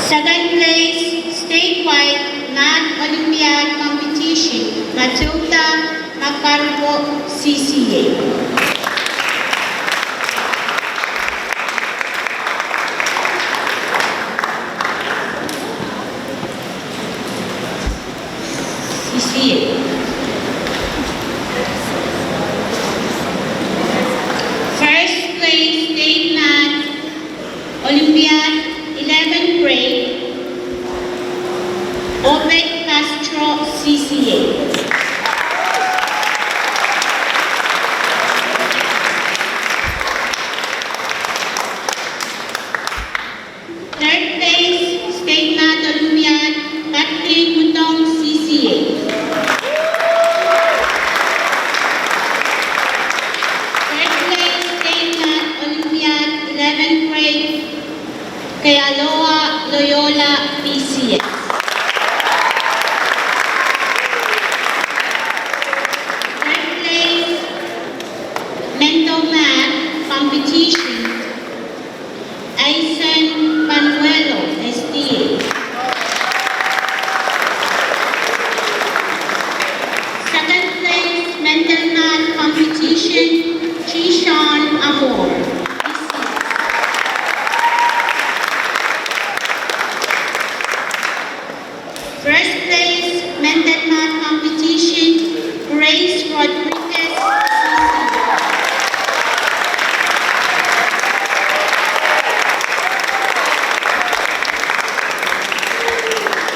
Second place, statewide Math Olympiad competition, Matilda Makarbo, C C A. C C A. First place, state Math Olympiad, eleventh grade, Obed Castro, C C A. Third place, state Math Olympiad, Kathleen Mutong, C C A. Third place, state Math Olympiad, eleventh grade, Kealoha Loyola, P C S. Third place, Mental Math competition, Aisen Panuelo, S D A. Second place, Mental Math competition, Chishon Amor, P C S. First place, Mental Math competition, Grace Rodriguez, C C A.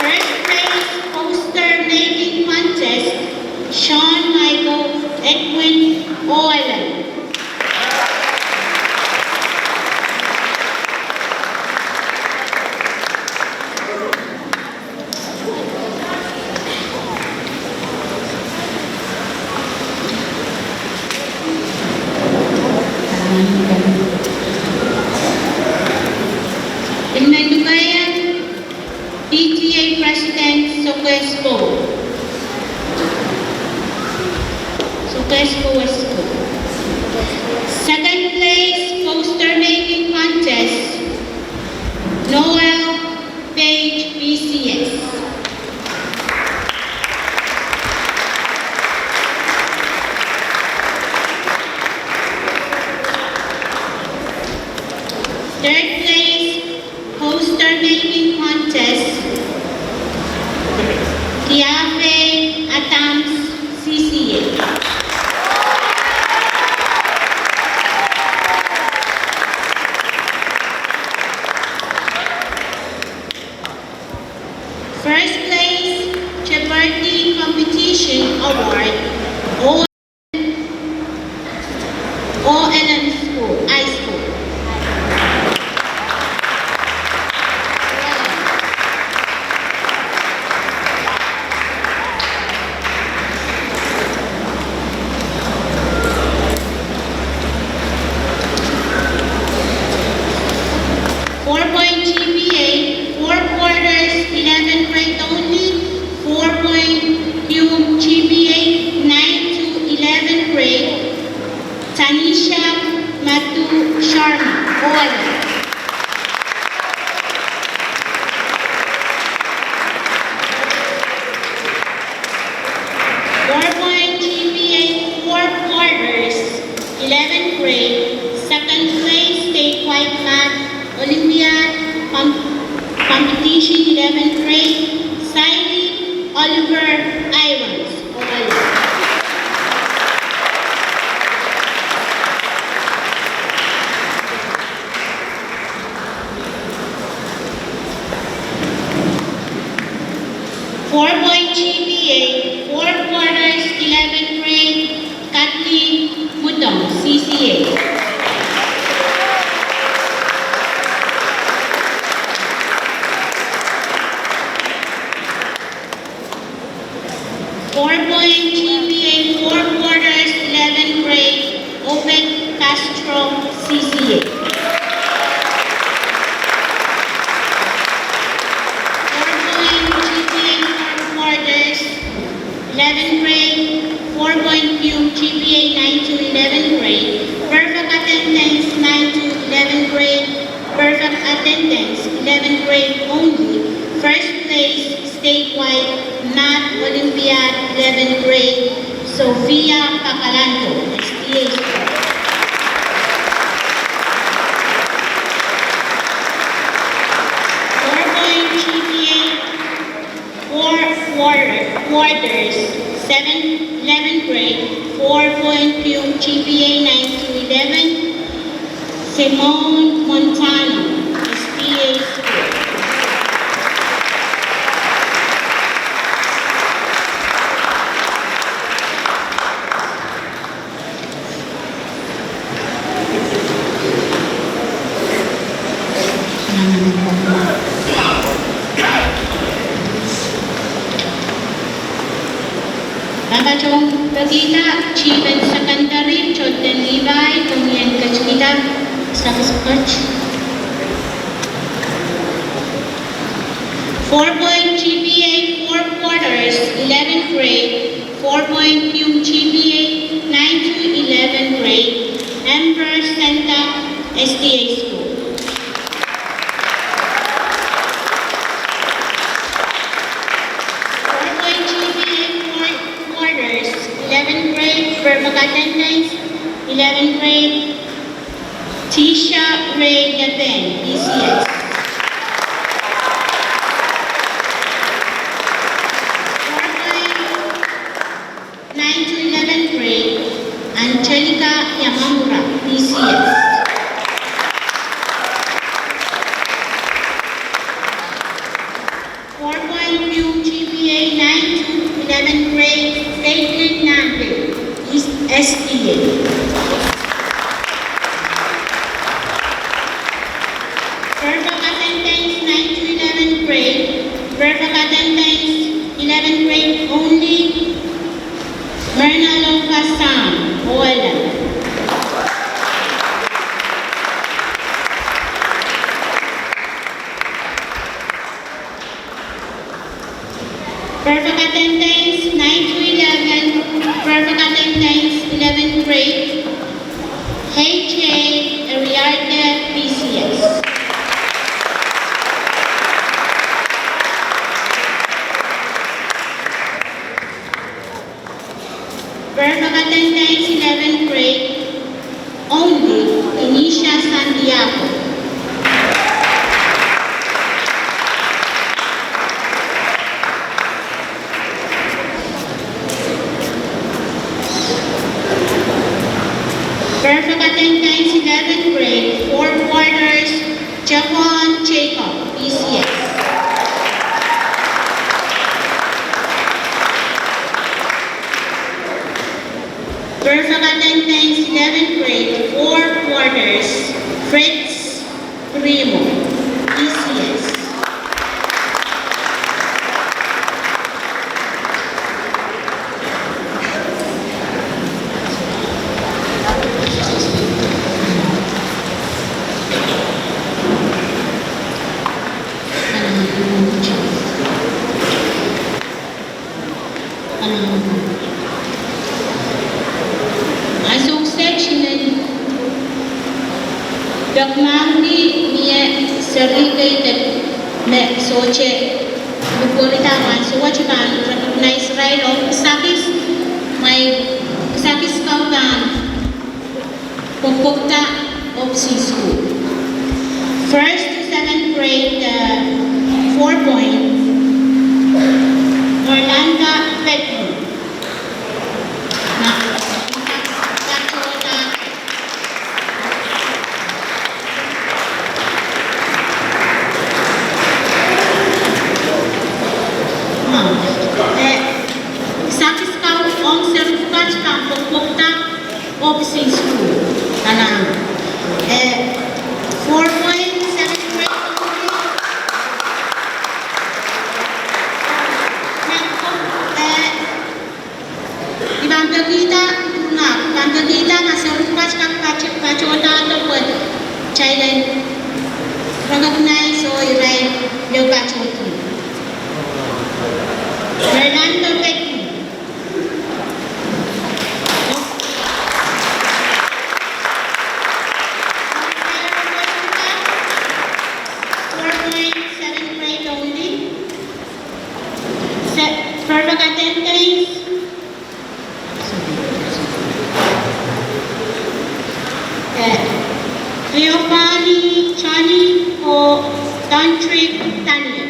First place, poster making contest, Sean Michael, Edwin Oalen. Inmen dukaiang, P T A President Sokehs School. Sokehs School. Second place, poster making contest, Noel Page, P C S. Third place, poster making contest, Kiafe Adams, C C A. First place, Jeopardy competition award, O L M School, High School. Four point G P A, four quarters, eleventh grade only, four point G P A, nine to eleventh grade, Tanisha Mathu Sharma, Ola. Four point G P A, four quarters, eleventh grade, second place statewide math Olympiad com-, competition, eleventh grade, Saili Oliver Irons, Ola. Four point G P A, four quarters, eleventh grade, Kathleen Mutong, C C A. Four point G P A, four quarters, eleventh grade, Obed Castro, C C A. Four point G P A, four quarters, eleventh grade, four point G P A, nine to eleventh grade, perfect attendance, nine to eleventh grade, perfect attendance, eleventh grade only, First place statewide Math Olympiad eleventh grade, Sophia Pakalanto, S D A. Four point G P A, four quarter, quarters, seven, eleventh grade, four point two G P A, nine to eleven, Simone Montano, S D A School. Pahn patohwan pekihda Chief en Secondary, Totten Levi, komwi en ketikihda sakis pwukat. Four point G P A, four quarters, eleventh grade, four point two G P A, nine to eleventh grade, Emperor Center, S D A School. Four point G P A, four quarters, eleventh grade, perfect attendance, eleventh grade, Tisha Ray Deben, P C S. Four point nine to eleventh grade, Angelica Yamamura, P C S. Four point two G P A, nine to eleventh grade, Caitlin Nande, S D A. Perfect attendance, nine to eleventh grade, perfect attendance, eleventh grade only, Myrna Longpasam, Ola. Perfect attendance, nine to eleven, perfect attendance, eleventh grade, H A Ariadne, P C S. Perfect attendance, eleventh grade, only Kenisha Santiago. Perfect attendance, eleventh grade, four quarters, Javon Jacob, P C S. Perfect attendance, eleventh grade, four quarters, Fritz Primo, P C S. Ansou kiset I men peki mahkpen ni mie seri kei de me sohte lukwerida ansou wet, I pahn recognize irail ong kisakis, mwein kisakis kau pahn pwekpwekda ohpis en sukuhl. First to seventh grade, uh, four point, Orlando Petty. Na, patohda. Ah, eh, kisakis kau ong seri pwukat pahn pwekpwekda ohpis en sukuhl. Kalahngan. Eh, four point seven grade. Eh, I pahn pekihda, I pahn pekihda ma seri pwukat kak patohda pwe kitail en recognize oh irail me patohda. Orlando Petty. Four point seven grade only. Theophany Johnny oh Dontrick Daniel.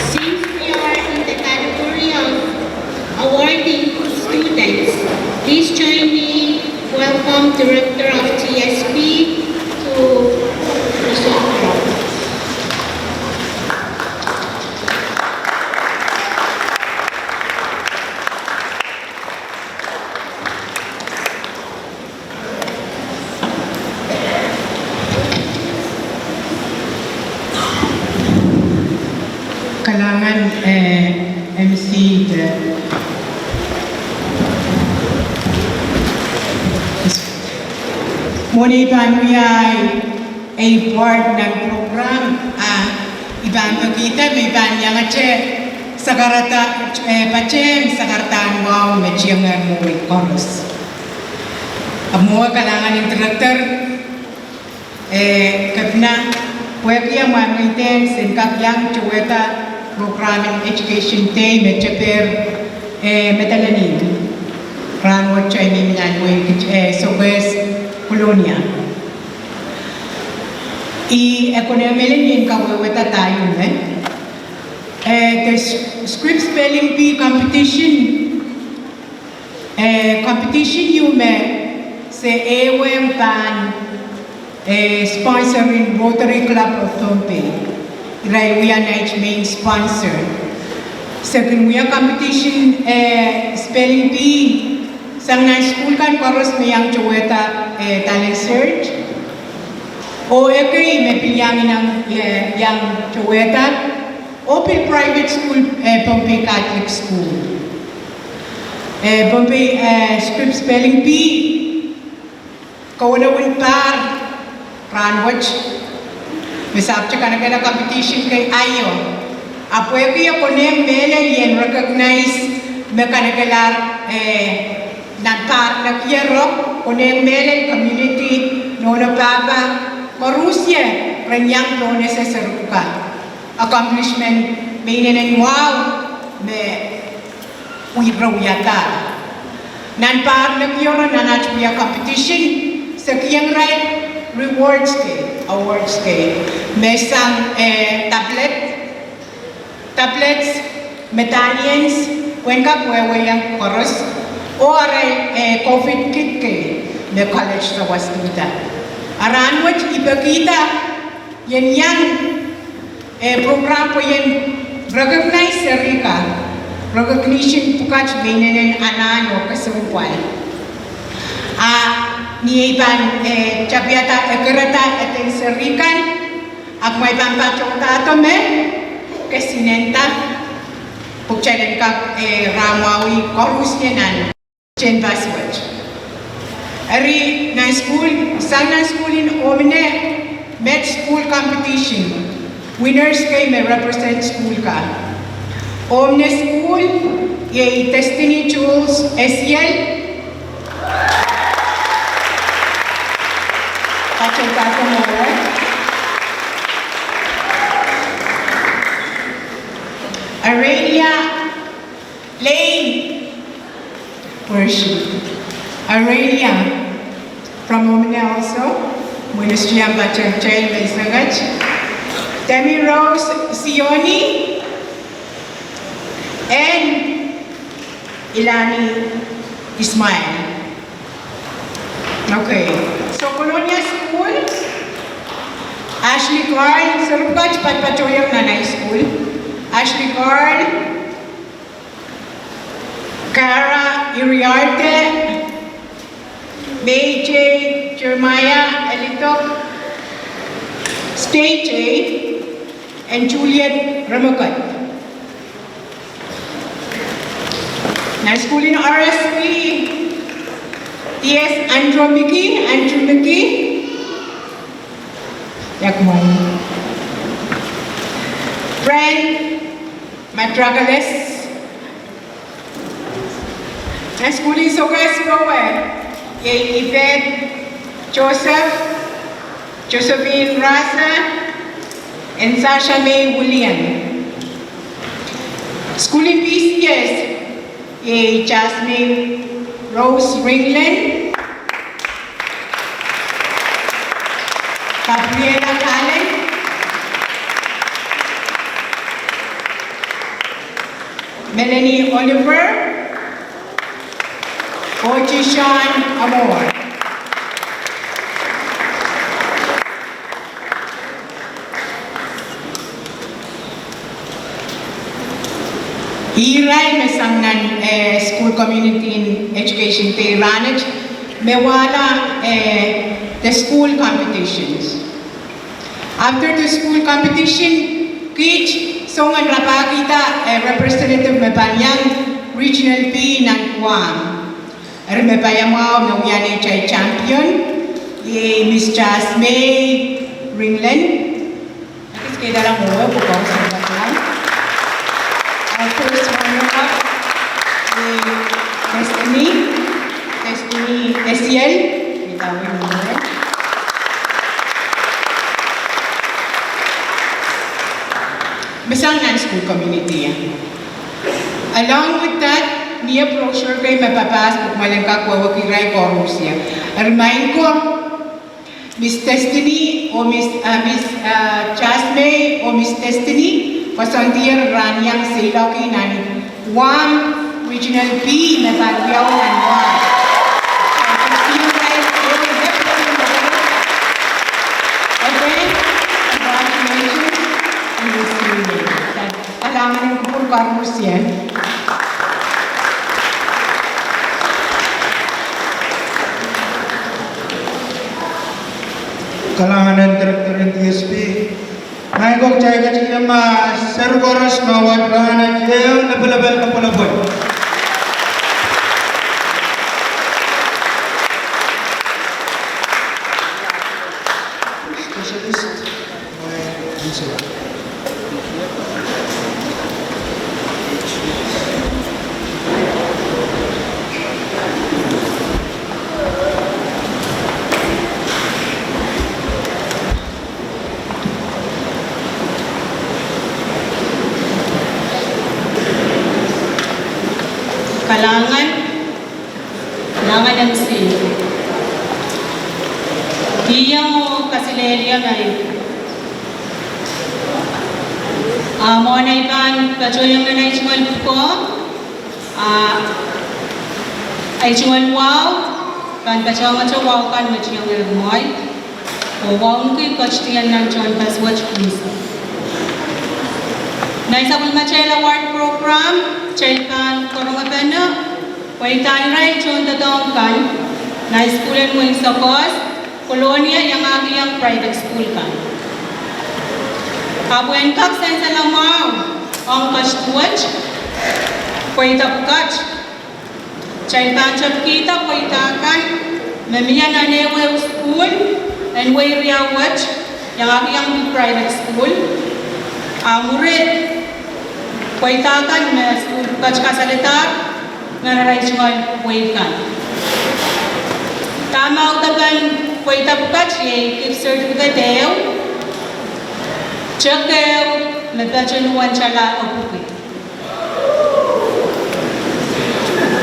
Since we are in the category of awarding good students, please join me welcome Director of T S P to present the awards. Kalahngan, eh, M C de. Mwohn ei pahn wia ei part nan program, ah, I pahn pekihda me I pahn iangete sakarada, eh, patehng sakaradahn wahu me tiengehr mwowe koaros. Ahpw mwowe kalahngan en Director, eh, Kepina, pwehki ah mwahngih dehn sen kak iang towehda program en Education Day me tepehr, eh, Madolenihmw. Rahnwet I men nan wehi, eh, Sokehs, Kolonia. Ih, eh, konehng mehlel I en kawehwehda dahio me, eh, the s-, Scripps Spelling Bee competition, eh, competition ieu me se ehuong pahn, eh, sponsor en Rotary Club of Pohnpei. Irail wia nait main sponsor. Se kin wia competition, eh, spelling bee sang nan sukuhl kan koaros me iang towehda, eh, talent search. Oh ekei me pil iang, iang, eh, iang towehda, oh pil private school, eh, Pohnpei Catholic School. Eh, Pohnpei, eh, Scripps Spelling Bee, kawenewen pahr rahnwet me se ahpwete kanekehla competition kei aio. Ahpw pwehki eh konehng mehlel I en recognize me kanekehla, eh, nan pahr nekiero, konehng mehlel community, nohno pahpa, koarusie ren iang pohnese serupwuka. Accomplishment me inenen wahu me wia, re wiahda. Nan pahr nekiero nan aht wia competition, se kihong irail rewards kei, awards kei. Me sang, eh, tablet, tablets, medallions, pwehn kak wehwehki koaros, oh arail, eh, COVID kit kei me college sawaskihda. A rahnwet I pekihda I en iang, eh, program pwe I en recognize serihka, recognition pwukat me inenen anahn oh kesempwal. A ni ei pahn, eh, tapihada ekereda eden serihkan, ahpw ma I pahn patohdahdo me kesinenda, pwe kitail en kak, eh, rahnwet koarusie nan tehnpas wet. Eri nan sukuhl, sang nan sukuhl en Omine, met sukuhl competition. Winners kei me represent sukuhl ka. Omine sukuhl, iei Destiny Jewels S E L. Patohda mwowe. Aurelia Lane Worship. Aurelia, from Omine also. Ministry ambato kitail me isenget. Demi Rose Sioni and Ilani Ismail. Okay. So Kolonia School, Ashley Carl, serupwukat patpatohiong nan high school. Ashley Carl, Kara Iriarte, May J Jeremiah Elitok, State J, and Juliet Remakot. Nan sukuhl en R S P, D S Andrew Miki, Andrew Miki. Yakmon. Frank Madrakalis. Nan sukuhl en Sokehs Powe, iei Yvette Joseph, Josephine Rasa, and Sasha May William. Sukuhl en P C S, iei Jasmine Rose Ringland, Gabriela Kallen, Melanie Oliver, oh Jishan Amor. Irail me sang nan, eh, school community en education de rahnwet, me wahla, eh, the school competitions. After the school competition, kiht song en rapahkihda, eh, representative me pahn iang Regional B nan Guam. Eri me paiamwahu me wia neitail champion, iei Miss Jasmine Ringland. Kis kehlail mwowe, pwe kong song background. Our first runner-up, eh, Destiny, Destiny Esiel. Kita win mwowe. Me sang nan school community, eh. Along with that, mie brochure kei me papahs pwe kumwail en kak wehwehki irail koaros. Eri maing ko, Miss Destiny oh Miss, uh, Miss, uh, Jasmine oh Miss Destiny, koasoandier rahn iang seiloak nan Guam Regional B me pahn wiawi nan Guam. Again, congratulations and we'll see you later. Kalahngan en kupwur koaros. Kalahngan en director en D S P. Maing ko, kitail ketikihong ma seri koaros me wad rahnwet ehu lepwelepwel, lepwelepwel. Specialist. Kalahngan. Kalahngan M C. Kihong oh kasilehlie maing. Ah, mwohn ei pahn patohiong nan ei tungoal pwukoa, ah, ei tungoal wahu, pahn patohwanohng wahu kan me tiong er mwoahi. Oh wauneki ketiket nan tohn pasuwet kunso. Nan sapwellimatail award program, kitail pahn korongepene pweida irail tohndoadoahk kan, nan sukuhl en Wein Sokehs, Kolonia, iangahki iang private school kan. Ahpw en kak sansal mwahu ong ketiket, pweida pwukat. Kitail pahn tepkihda pweida kan me mie nan ehuehu sukuhl en wehi riau wet, iangahki iang private school. A mwuri pweida kan me sukuhl pwukat kasalehda nan arail tungoal wehi kan. Dahme audepen pweida pwukat iei gift certificate ehu, tepki ehu me patohwan tala epwiki.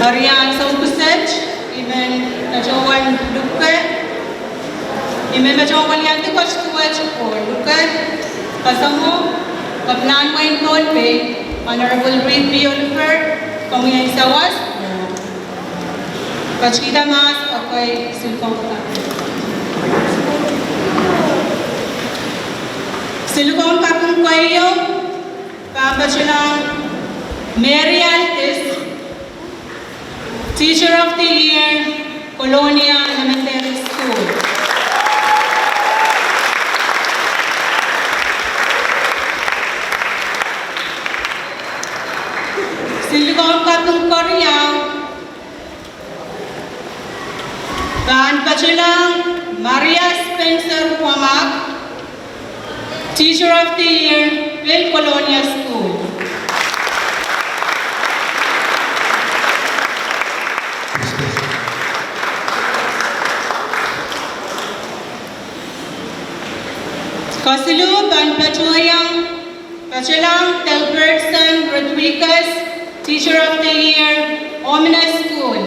Eri ansou kiset, I men patohwan lukei, I men patohwan weliandi ketiket oh lukei, kasamwo Kepinahn Wein Pohnpei, Honorable Reed P. Oliver, komwi en sawas. Ketikihda mahs, okay, siluh kong kaping. Siluh kong kaping keieu, pahn patohlahng Mary Altis, Teacher of the Year, Kolonia Elementary School. Silikon kaping keriau pahn patohlahng Maria Spencer Wamak, Teacher of the Year, Pil Colonia School. Kesiluh pahn patohieng, patohlahng Delbertson Rodriguez, Teacher of the Year, Omina School.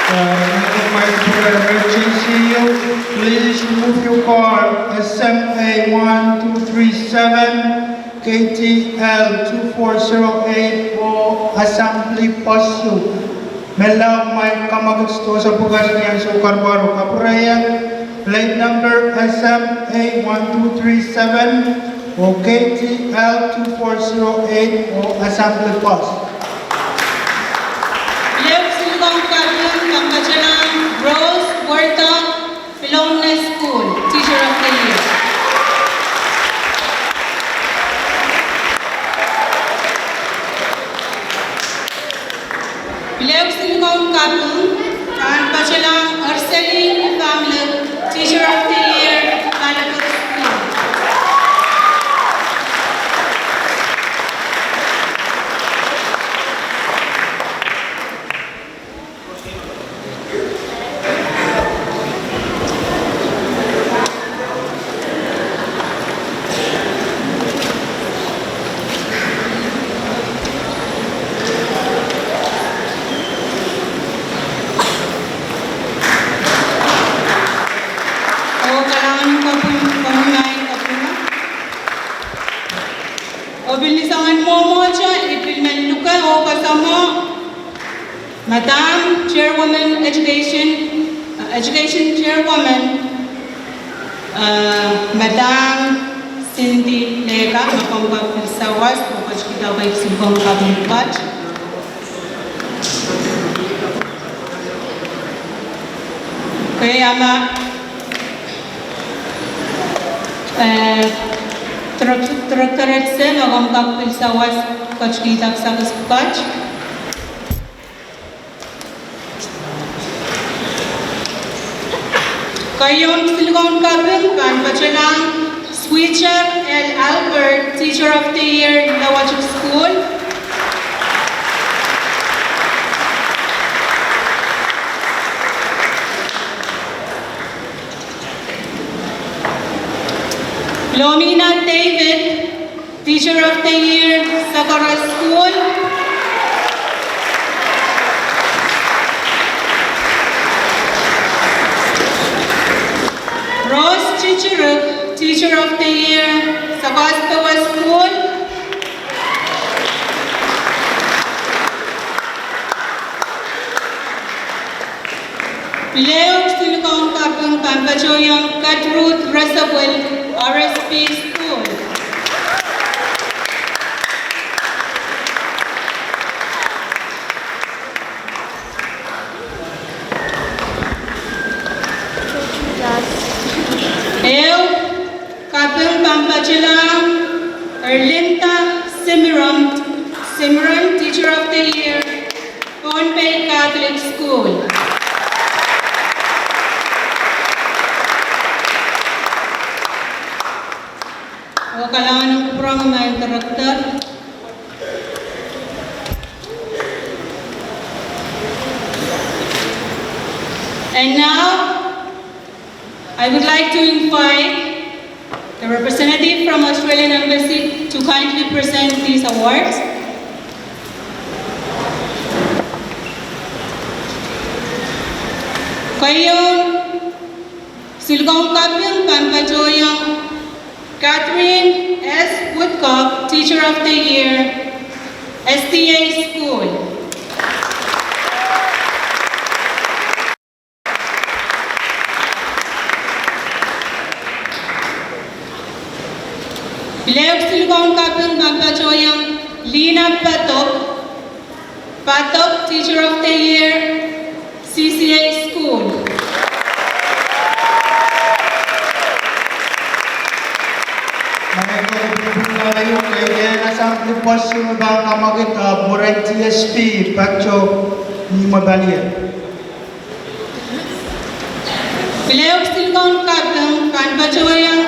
Uh, my prayer emergency, you please move your car, S M A one two three seven, K T L two four zero eight, oh assembly bus. Menlau mwail kamwakid, sidohsa pwukat ni ansou karuwaru kapwureier, plate number S M A one two three seven, oh K T L two four zero eight, oh assembly bus. Pil silikon kaping pahn patohlahng Rose Werther, Philomena School, Teacher of the Year. Pil silikon kaping pahn patohlahng Arselin Family, Teacher of the Year, Malakal School. Oh, kalahngan en kaping, kaping, kaping. Oh pil ni soangen mwomwohdiso, I pil men luke oh kasamwo Madam Chairwoman Education, uh, Education Chairwoman, uh, Madam Cindy Leka, ma komw kak pil sawas, oh kak kihda pwe silikon kaping pwukat. Okay, a ma, eh, direk-, Director Etse, ma komw kak pil sawas, kak kihda kisakis pwukat. Keieun silikon kaping pahn patohlahng Sweeter L Albert, Teacher of the Year, Lawatuk School. Lomina David, Teacher of the Year, Sakara School. Rose Chichiruk, Teacher of the Year, Sakastiwa School. Pil ehu silikon kaping pahn patohieng Gertrude Resapwil, R S P School. Ehu kaping pahn patohlahng Erlinda Simiron, Simiron, Teacher of the Year, Pohnpei Catholic School. Oh kalahngan en kupwuromwi, Madam Director. And now, I would like to invite the representative from Australian Embassy to kindly present these awards. Keieun silikon kaping pahn patohieng Catherine S Woodcock, Teacher of the Year, S D A School. Pil ehu silikon kaping pahn patohieng Lina Padok, Padok, Teacher of the Year, C C A School. Okay, e na sang lipwoat me pahn kamwakid, ah, mwuren T S P, Pak Joe, ni me palier. Pil ehu siluh ong kaping pahn patohwan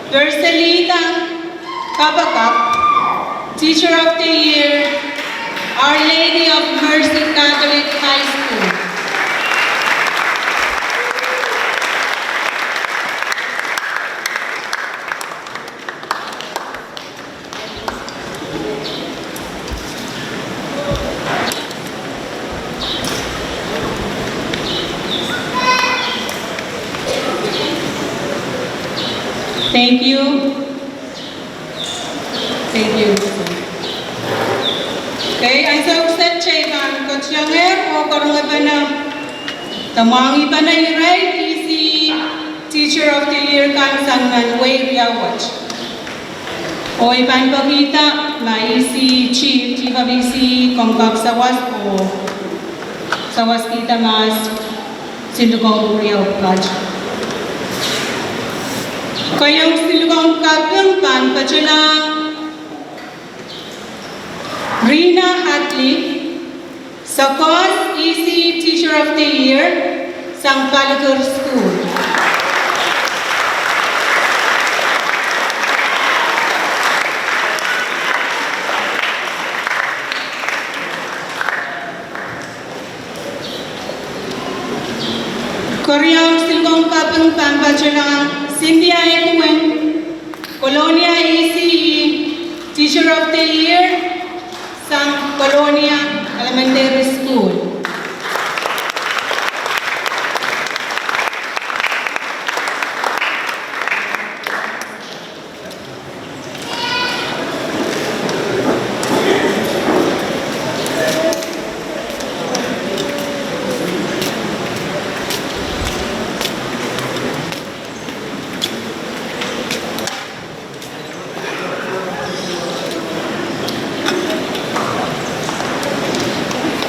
perselihda kapakap, Teacher of the Year, Our Lady of Mercy Catholic High School. Thank you. Thank you. Okay, ansou kiset kitail pahn kotiengehr oh karonge pene, de mwahngih pene irail E C E Teacher of the Year kan sang nan wehi riau wet. Oh I pahn pekihda ma E C E Chief, Chief of E C E, komw kak sawas oh sawaskihda mahs siluh ong riau pwukat. Keieun siluh ong kaping pahn patohlahng Rina Hadley, Sakoas E C E Teacher of the Year, sang Palikir School. Keriaun siluh ong kaping pahn patohlahng Cynthia Edwin, Kolonia E C E Teacher of the Year, sang Kolonia Elementary School.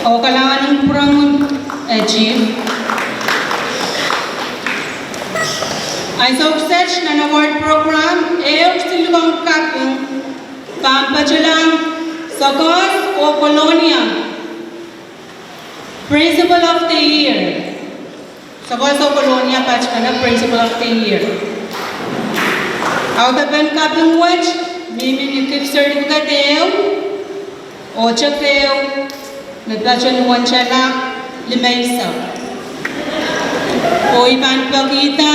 Oh kalahngan en kupwuramwur, eh, Chief. Ansou kiset nan award program, ehu siluh ong kaping pahn patohlahng Sakoas oh Kolonia Principal of the Year. Sakoas oh Kolonia patpene Principal of the Year. Audepen kaping wet mihmi ni gift certificate ehu oh check ehu me patohwan wantala limeisek. Oh I pahn pekihda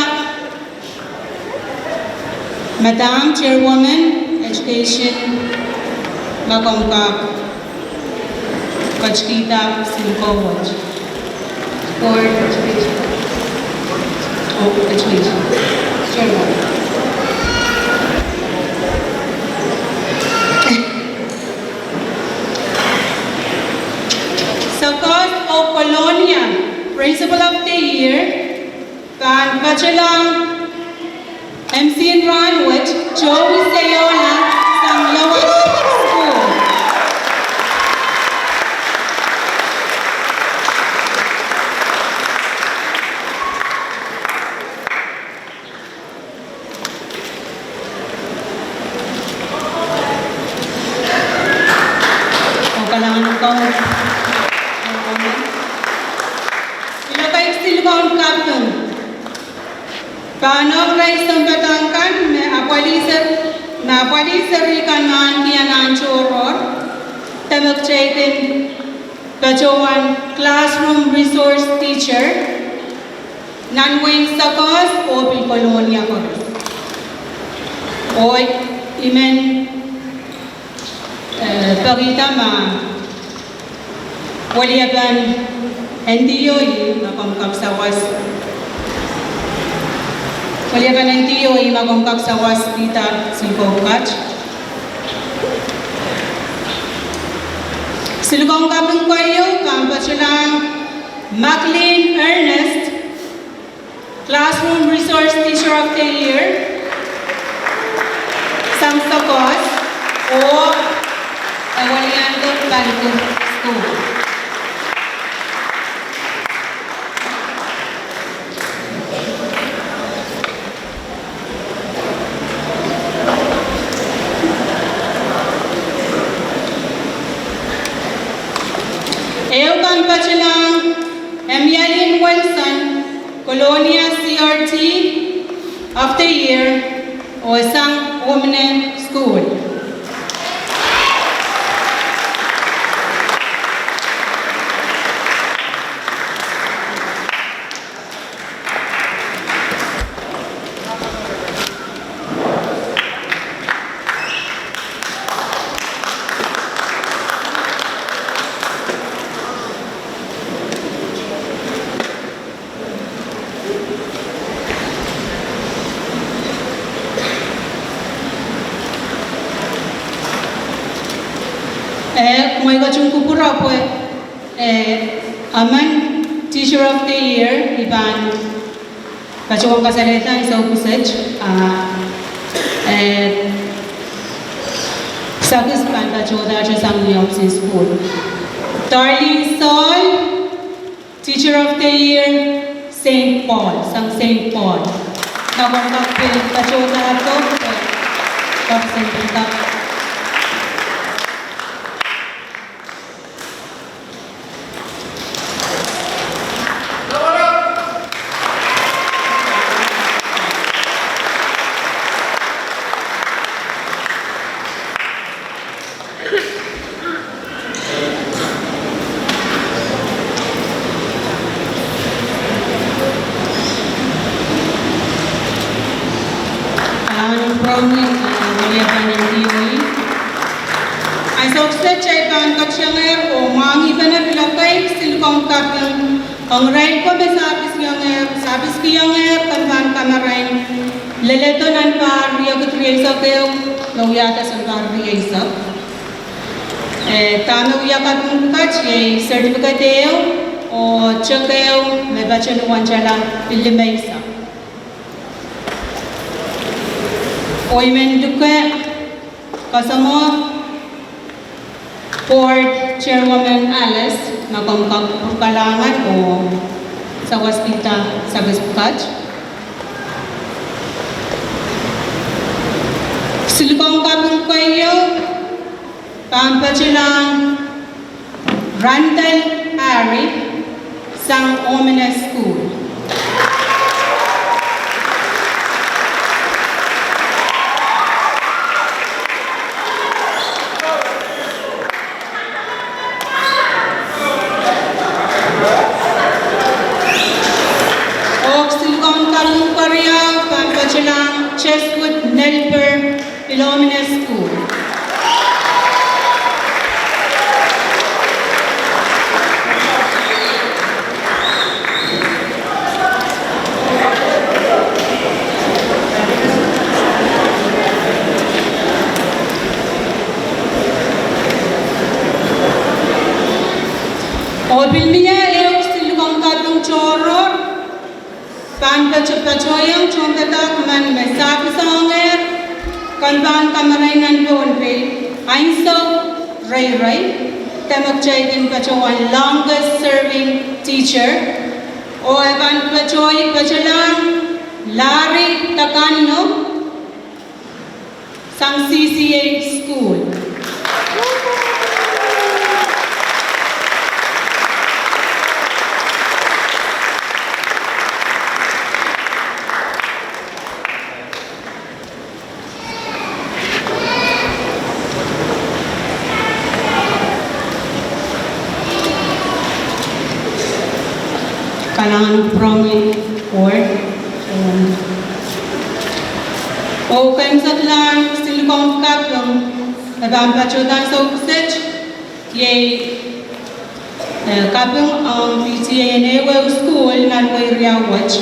Madam Chairwoman Education, ma komw kak ketikihda siluh wet. Board Education. Oh, Education. Chairwoman. Sakoas oh Kolonia Principal of the Year, pahn patohlahng M C en rahnwet, Joey Seyola, sang Lower School. Oh kalahngan en Kauno. Pil ehu siluh ong kaping pahn ong irail sounpadahk kan me apwalih ser, me apwalih seri kan me ahneki anahn tohrohr, de me kitail kin patohwan classroom resource teacher nan wehin Sakoas oh pil Kolonia koaros. Oh I men, eh, pekihda ma weliepen N D O E ma komw kak sawas. Weliepen N D O E ma komw kak sawaskihda siluh ong kat. Siluh ong kaping keieu pahn patohlahng Maclean Ernest, Classroom Resource Teacher of the Year, sang Sakoas, oh e weliandi Palikir School. Patohlahng Emialin Wilson, Kolonia C R T of the Year, oh sang Omine School. Eh, mwein ketin kupwure pwe, eh, emen Teacher of the Year, I pahn patohwan kasalehda ansou kiset, ah, eh, Sakis pahn patohda sang ni ohpis en sukuhl. Darlene Saul, Teacher of the Year, Saint Paul, sang Saint Paul. Nah komw kak pil patohda, kak Saint Paul. Ahn Promlin, ah, William Van Entioi. Ansou kiset I pahn ketiengehr oh mwahngih pene pil ekei silkomw kaping ong irail ko me sahpiskiongehr, sahpiskiongehr, komw pahn kamarain leledo nan pahr riekid rieisek ehu, me wiahda sounpar rieisek. Eh, dahme wia kaping pwukat iei certificate ehu, oh check ehu, me patohwan tala pil limeisek. Oh I men luke kasamwo Board Chairwoman Alice, ma komw kak kupwur kalahngan oh sawaspihda Sakis pwukat. Silkomw kaping keieu pahn patohlahng Randall Harry, sang Omine Sukuhl. Oh silkomw kaping keriau pahn patohlahng Cheswood Nelper, pil Omine Sukuhl. Oh pil mie ehu silkomw kaping tohrohr pahn pato, patohiong tohnpadahk men me sahpisohngehr, komw pahn kamarain nan Pohnpei, ansou reirei, dahme kitail kin patohwan longest serving teacher, oh e pahn patohi, patohlahng Larry Takanno, sang C C A Sukuhl. Kalahngan Promlin Board. Oh keimwseklahn silkomw kaping me pahn patohda ansou kiset iei, eh, kaping ong P T A en ehuehu sukuhl nan wehi riau wet,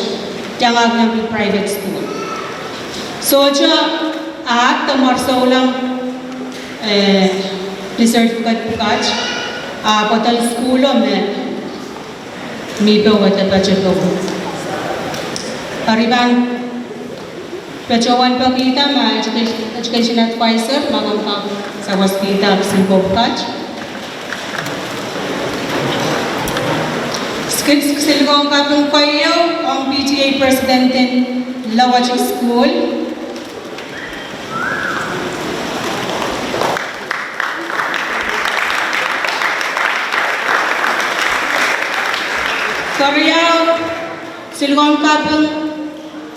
iangahki nan pil private sukuhl. Sohte ahd de mwarsoulong, eh, ni certificate pwukat, ah, pwoatel sukuhlo me mi powehda patohdo. Eri I pahn patohwan pekihda ma education, education advisor, ma komw kak sawaskihda silkomw pwukat. Sil, silkomw kaping keieu ong P T A president en Lowatty Sukuhl. Keriau, siluhkan kaping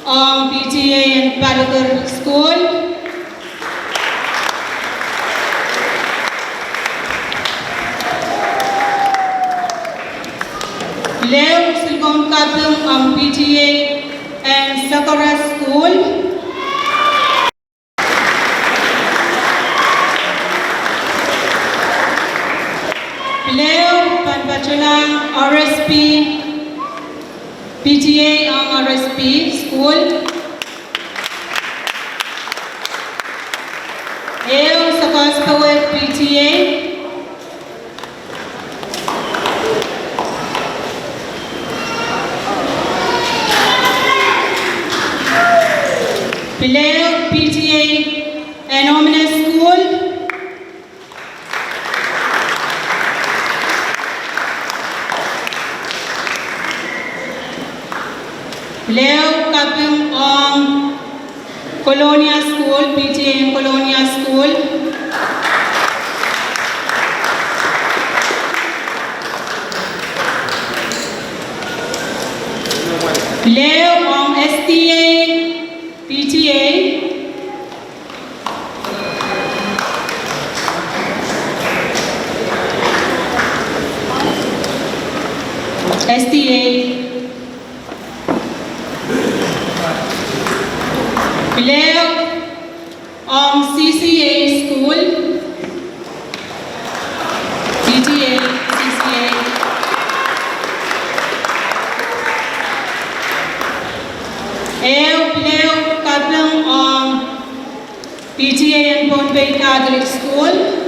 ong P T A en Paliker School. Leu, siluhkan kaping ong P T A en Sakara School. Leu, pahn patohlahng R S P, P T A ong R S P School. Ehu, Sokehs Powe P T A. Pil ehu, P T A en Omine School. Leu, kaping ong Kolonia School, P T A en Kolonia School. Leu, ong S T A, P T A. S T A. Leu, ong C C A School. P T A, C C A. Ehu, leu, kaping ong P T A en Pohnpei Catholic School.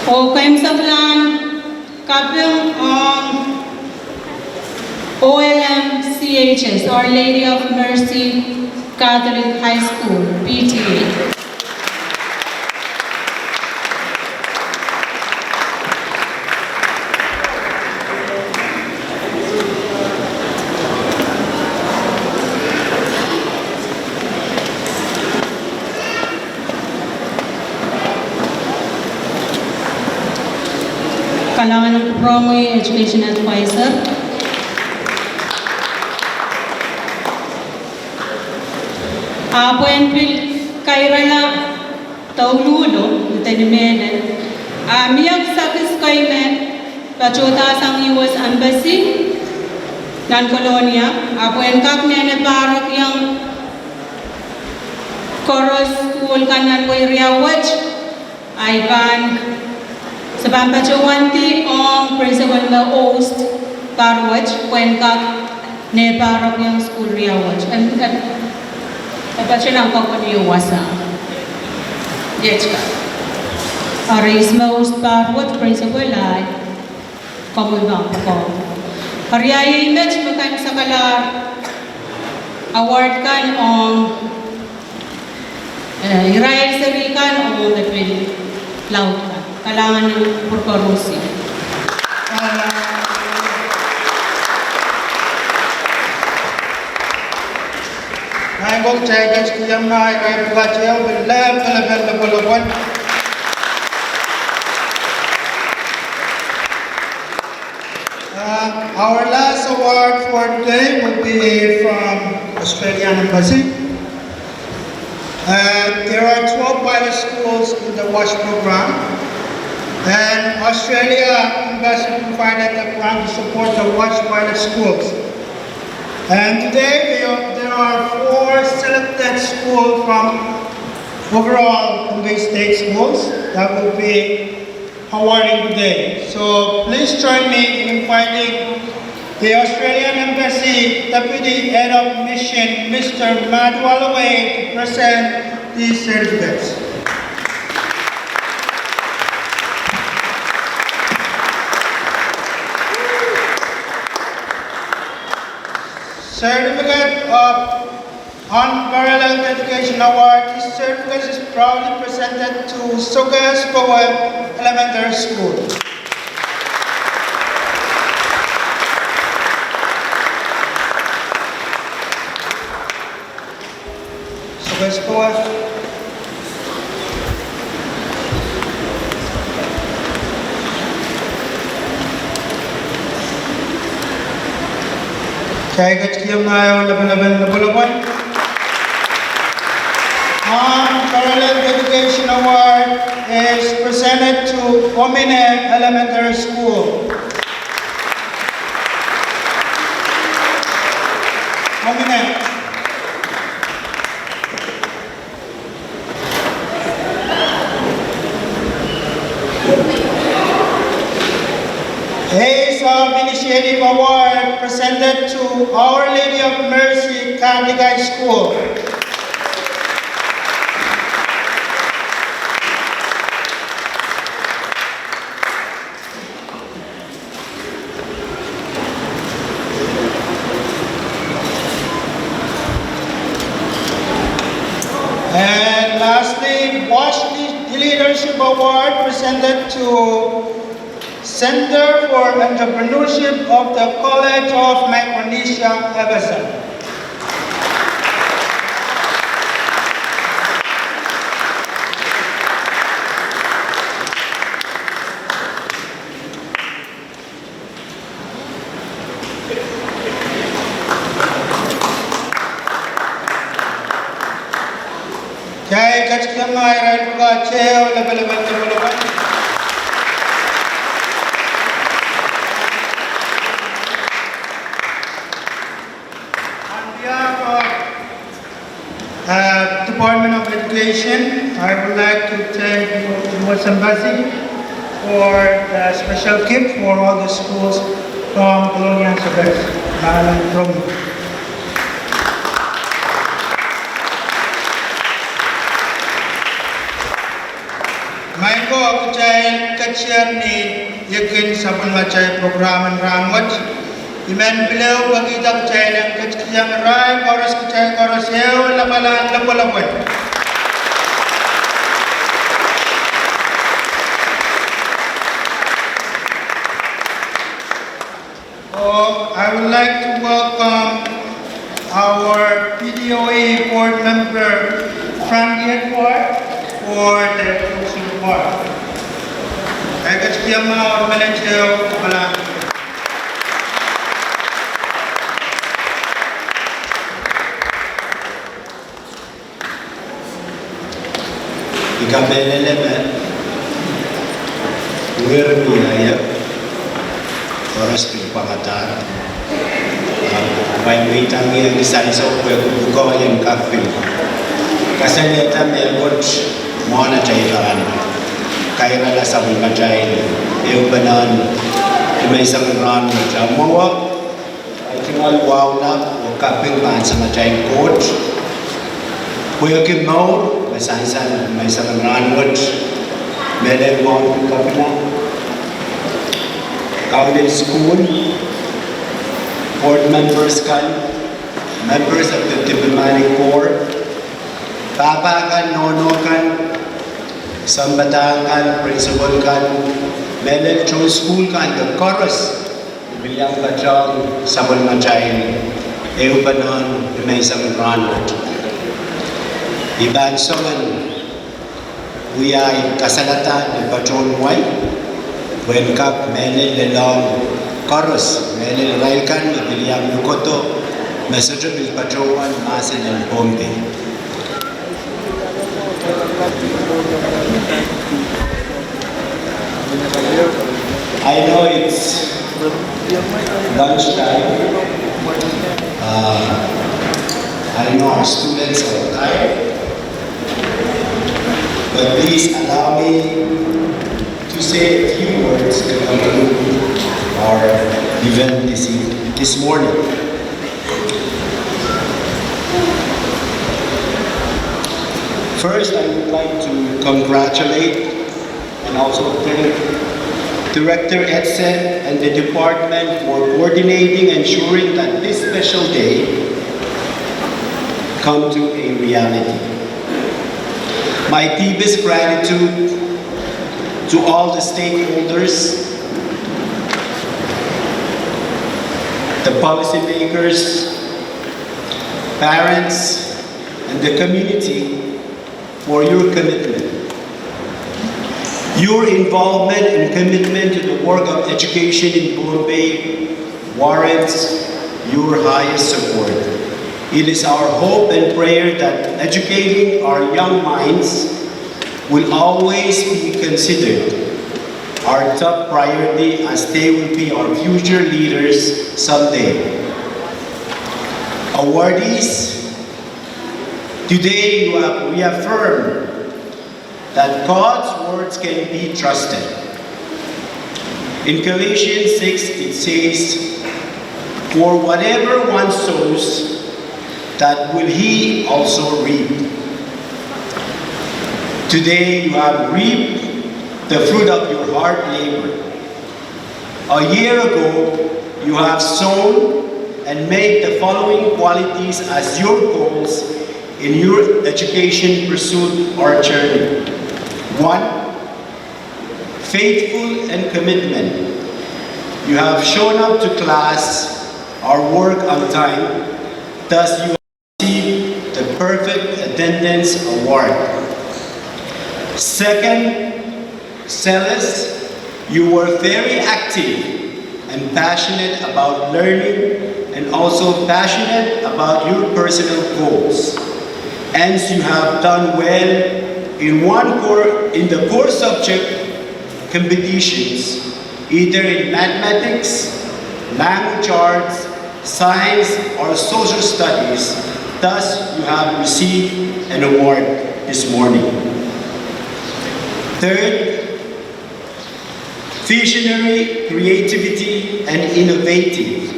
Oh keimwseklahn kaping ong O L M C H S, Our Lady of Mercy Catholic High School, P T A. Kalahngan en kupwuromwi Education Advisor. Ahpw en pil kairala douluhlo, eden imehne, a mie kisakis kei me patohda sang U S Embassy nan Kolonia, ahpw en kak nene pahrekiong koaros sukuhl kan nan wehi riau wet, ahi pahn, se pahn patohwandi ong principal me host pahr wet, pwe en kak nehpahrekiong sukuhl riau wet. Em, em, e patohlahng kak ni wasa. Iet ka. Ahpw me host pahr wet, principal ahi. Komwi pahn pwukoa. Eri iei met me keimwsekalahr award kan ong, eh, irail seri kan ong me pil laud kan. Kalahngan en kupwur koaros. Maing ko, kitail ket kilang irail pwukat ehu, pil lap, lap, lap, lap, lap. Uh, our last award for today will be from Australian Embassy. Uh, there are twelve pilot schools in the WASH program, and Australia Embassy provided the grant to support the WASH pilot schools. And today, there are, there are four selected schools from overall Pohnpei State schools that will be awarding today. So please join me in inviting the Australian Embassy Deputy Head of Mission, Mister Matt Walloway, to present these certificates. Certificate of Unparalleled Education Award. This certificate is proudly presented to Sokehs Powe Elementary School. Kowa. Kitail ketikihong aio lapalapen lopwolopwon. Honor's Parallel Education Award is presented to Omine Elementary School. Omine. Ace of Initiative Award presented to Our Lady of Mercy Catholic High School. And lastly, WASH Leadership Award presented to Center for Entrepreneurship of the College of Micronesia, F S M. Kitail ketikihong irail pwukat aio lapalapen lopwolopwon. On behalf of, uh, Department of Education, I would like to thank U S Embassy for the special gift for all the schools from Colonia Sebes, Mahlon, Rome. Maing ko, kitail ketier ni ikin sapwellimatail program en rahnwet. I men pil pwekihda kitail en ketikihong irail koaros, kitail koaros, aio lapalahn lopwolopwon. Oh, I would like to welcome our P D O E board member, Frankie Edward, for the closing remark. Kitail ketikihong manager, Bala. I kamehlele me wiewiahla koaros pil pwangadahr. Ahpw I men mweidohng ie ni sansal pwe kupwukoa en kak pil kasalehda mehkot mwohn atail pahn kairala sapwellimatail ehupenen ni menseng en rahnwet. Ahpw mwowe I tungoal wahula oh kaping pahn Samatail Koht. Pwehki mour me sansal ni menseng en rahnwet, mehlel mwohn pil kaping, kaunihmw sukuhl, board members kan, members of the diplomatic corps, pahpa kan, nohno kan, sounpadahk kan, principal kan, mehlel tohn sukuhl kan, de koaros I pil iang patehng sapwellimatail ehupenen ni menseng en rahnwet. I pahn soangen wia ei kasalada ni patohwen wai, pwehn kak mehlel lelohng koaros, mehlel irail kan me pil iang lukodo, me sohte pil patohwan mahsen en Pohnpei. I know it's lunchtime. Uh, I know our students are tired, but please allow me to say a few words to conclude our event this evening, this morning. First, I would like to congratulate and also thank Director Edson and the department for coordinating, ensuring that this special day come to a reality. My deepest gratitude to all the stakeholders, the policymakers, parents, the community for your commitment. Your involvement and commitment to the work of education in Pohnpei warrants your highest support. It is our hope and prayer that educating our young minds will always be considered our top priority, as they will be our future leaders someday. Awardees, today you have reaffirmed that God's words can be trusted. In Galatians six, it says, "For whatever one sows, that will he also reap." Today you have reaped the fruit of your hard labor. A year ago, you have sown and made the following qualities as your goals in your education pursuit or journey. One, faithful and commitment. You have shown up to class or work on time, thus you receive the Perfect Attendance Award. Second, zealous, you were very active and passionate about learning and also passionate about your personal goals. Hence, you have done well in one core, in the core subject competitions, either in mathematics, language arts, science, or social studies. Thus, you have received an award this morning. Third, visionary, creativity, and innovative.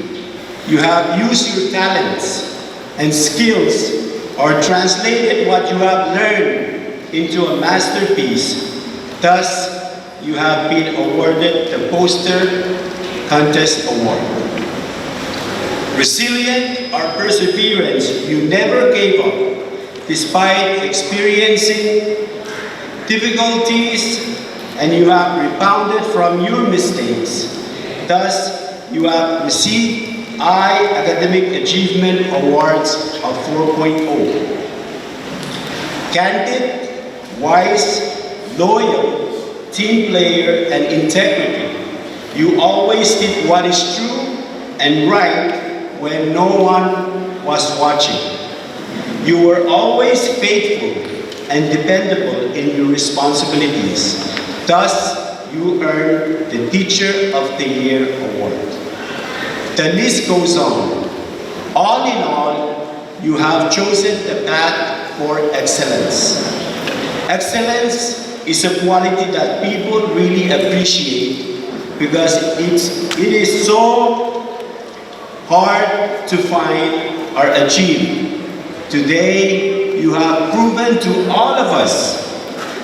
You have used your talents and skills or translated what you have learned into a masterpiece. Thus, you have been awarded the Poster Contest Award. Resilient or perseverance, you never gave up despite experiencing difficulties, and you have rebounded from your mistakes. Thus, you have received high academic achievement awards of four point oh. Candid, wise, loyal, team player, and integrity. You always did what is true and right when no one was watching. You were always faithful and dependable in your responsibilities. Thus, you earned the Teacher of the Year award. The list goes on. All in all, you have chosen the path for excellence. Excellence is a quality that people really appreciate because it's, it is so hard to find or achieve. Today, you have proven to all of us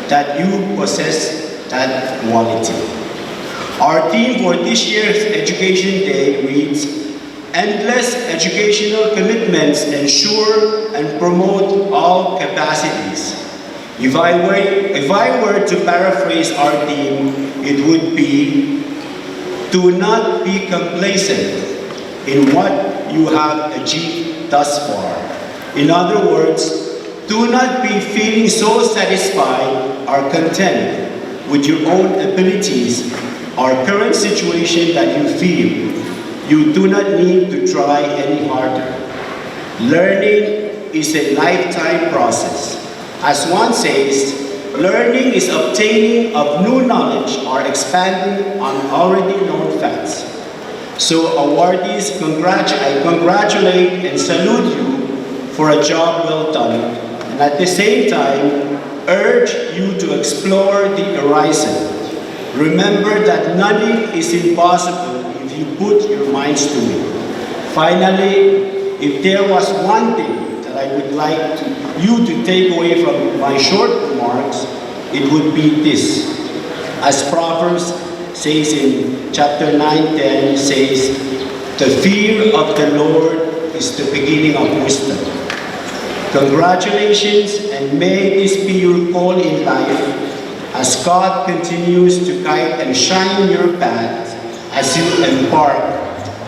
that you possess that quality. Our theme for this year's Education Day reads, "Endless educational commitments ensure and promote all capacities." If I were, if I were to paraphrase our theme, it would be, "Do not be complacent in what you have achieved thus far." In other words, do not be feeling so satisfied or content with your own abilities or current situation that you feel you do not need to try any harder. Learning is a lifetime process. As one says, learning is obtaining of new knowledge or expanding on already known facts. So awardees, congratu-, I congratulate and salute you for a job well done, and at the same time urge you to explore the horizon. Remember that nothing is impossible if you put your minds to it. Finally, if there was one thing that I would like to, you to take away from my short remarks, it would be this. As Proverbs says in chapter nine ten says, "The fear of the Lord is the beginning of wisdom." Congratulations, and may this be your goal in life as God continues to guide and shine your path as you embark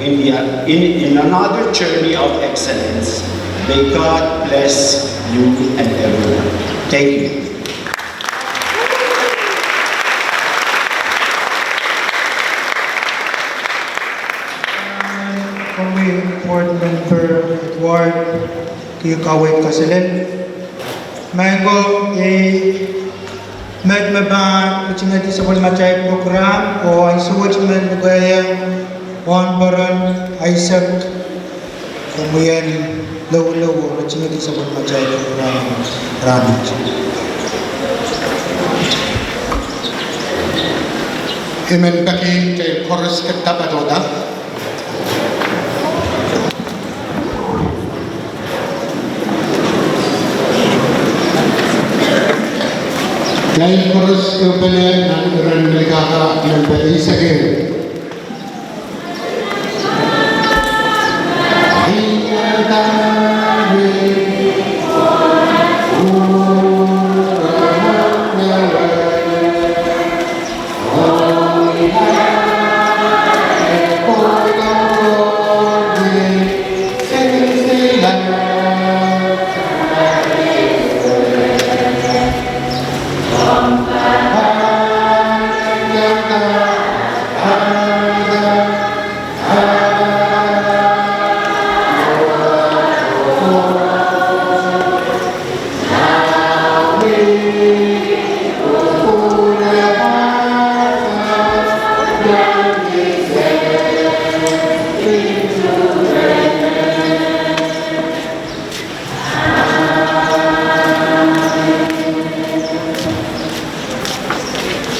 in, the, in, in another journey of excellence. May God bless you and everyone. Thank you. Komwi board member Edward, kihong kaweid kaselel. Maing ko, eh, met me pahn ritingedi sapwellimatail program, oh ansou wet me lukehiong Wahnporon Isaac, komwi en loulou oh ritingedi sapwellimatail program rahnwet. I men peki kitail koaros kitail patohda. Kitail koaros kepene nan iren Melkahka nempe eisek ehu.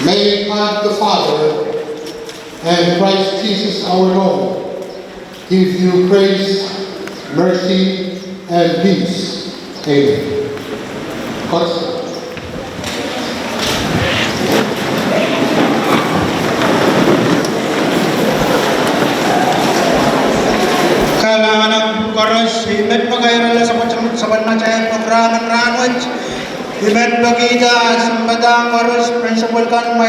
May God the Father and Christ Jesus our Lord give you grace, mercy, and peace. Amen. Koaros. Kalahngan koaros, I men peki ire sapwellimatail program en rahnwet. I men pekihda sounpadahk koaros, principal kan,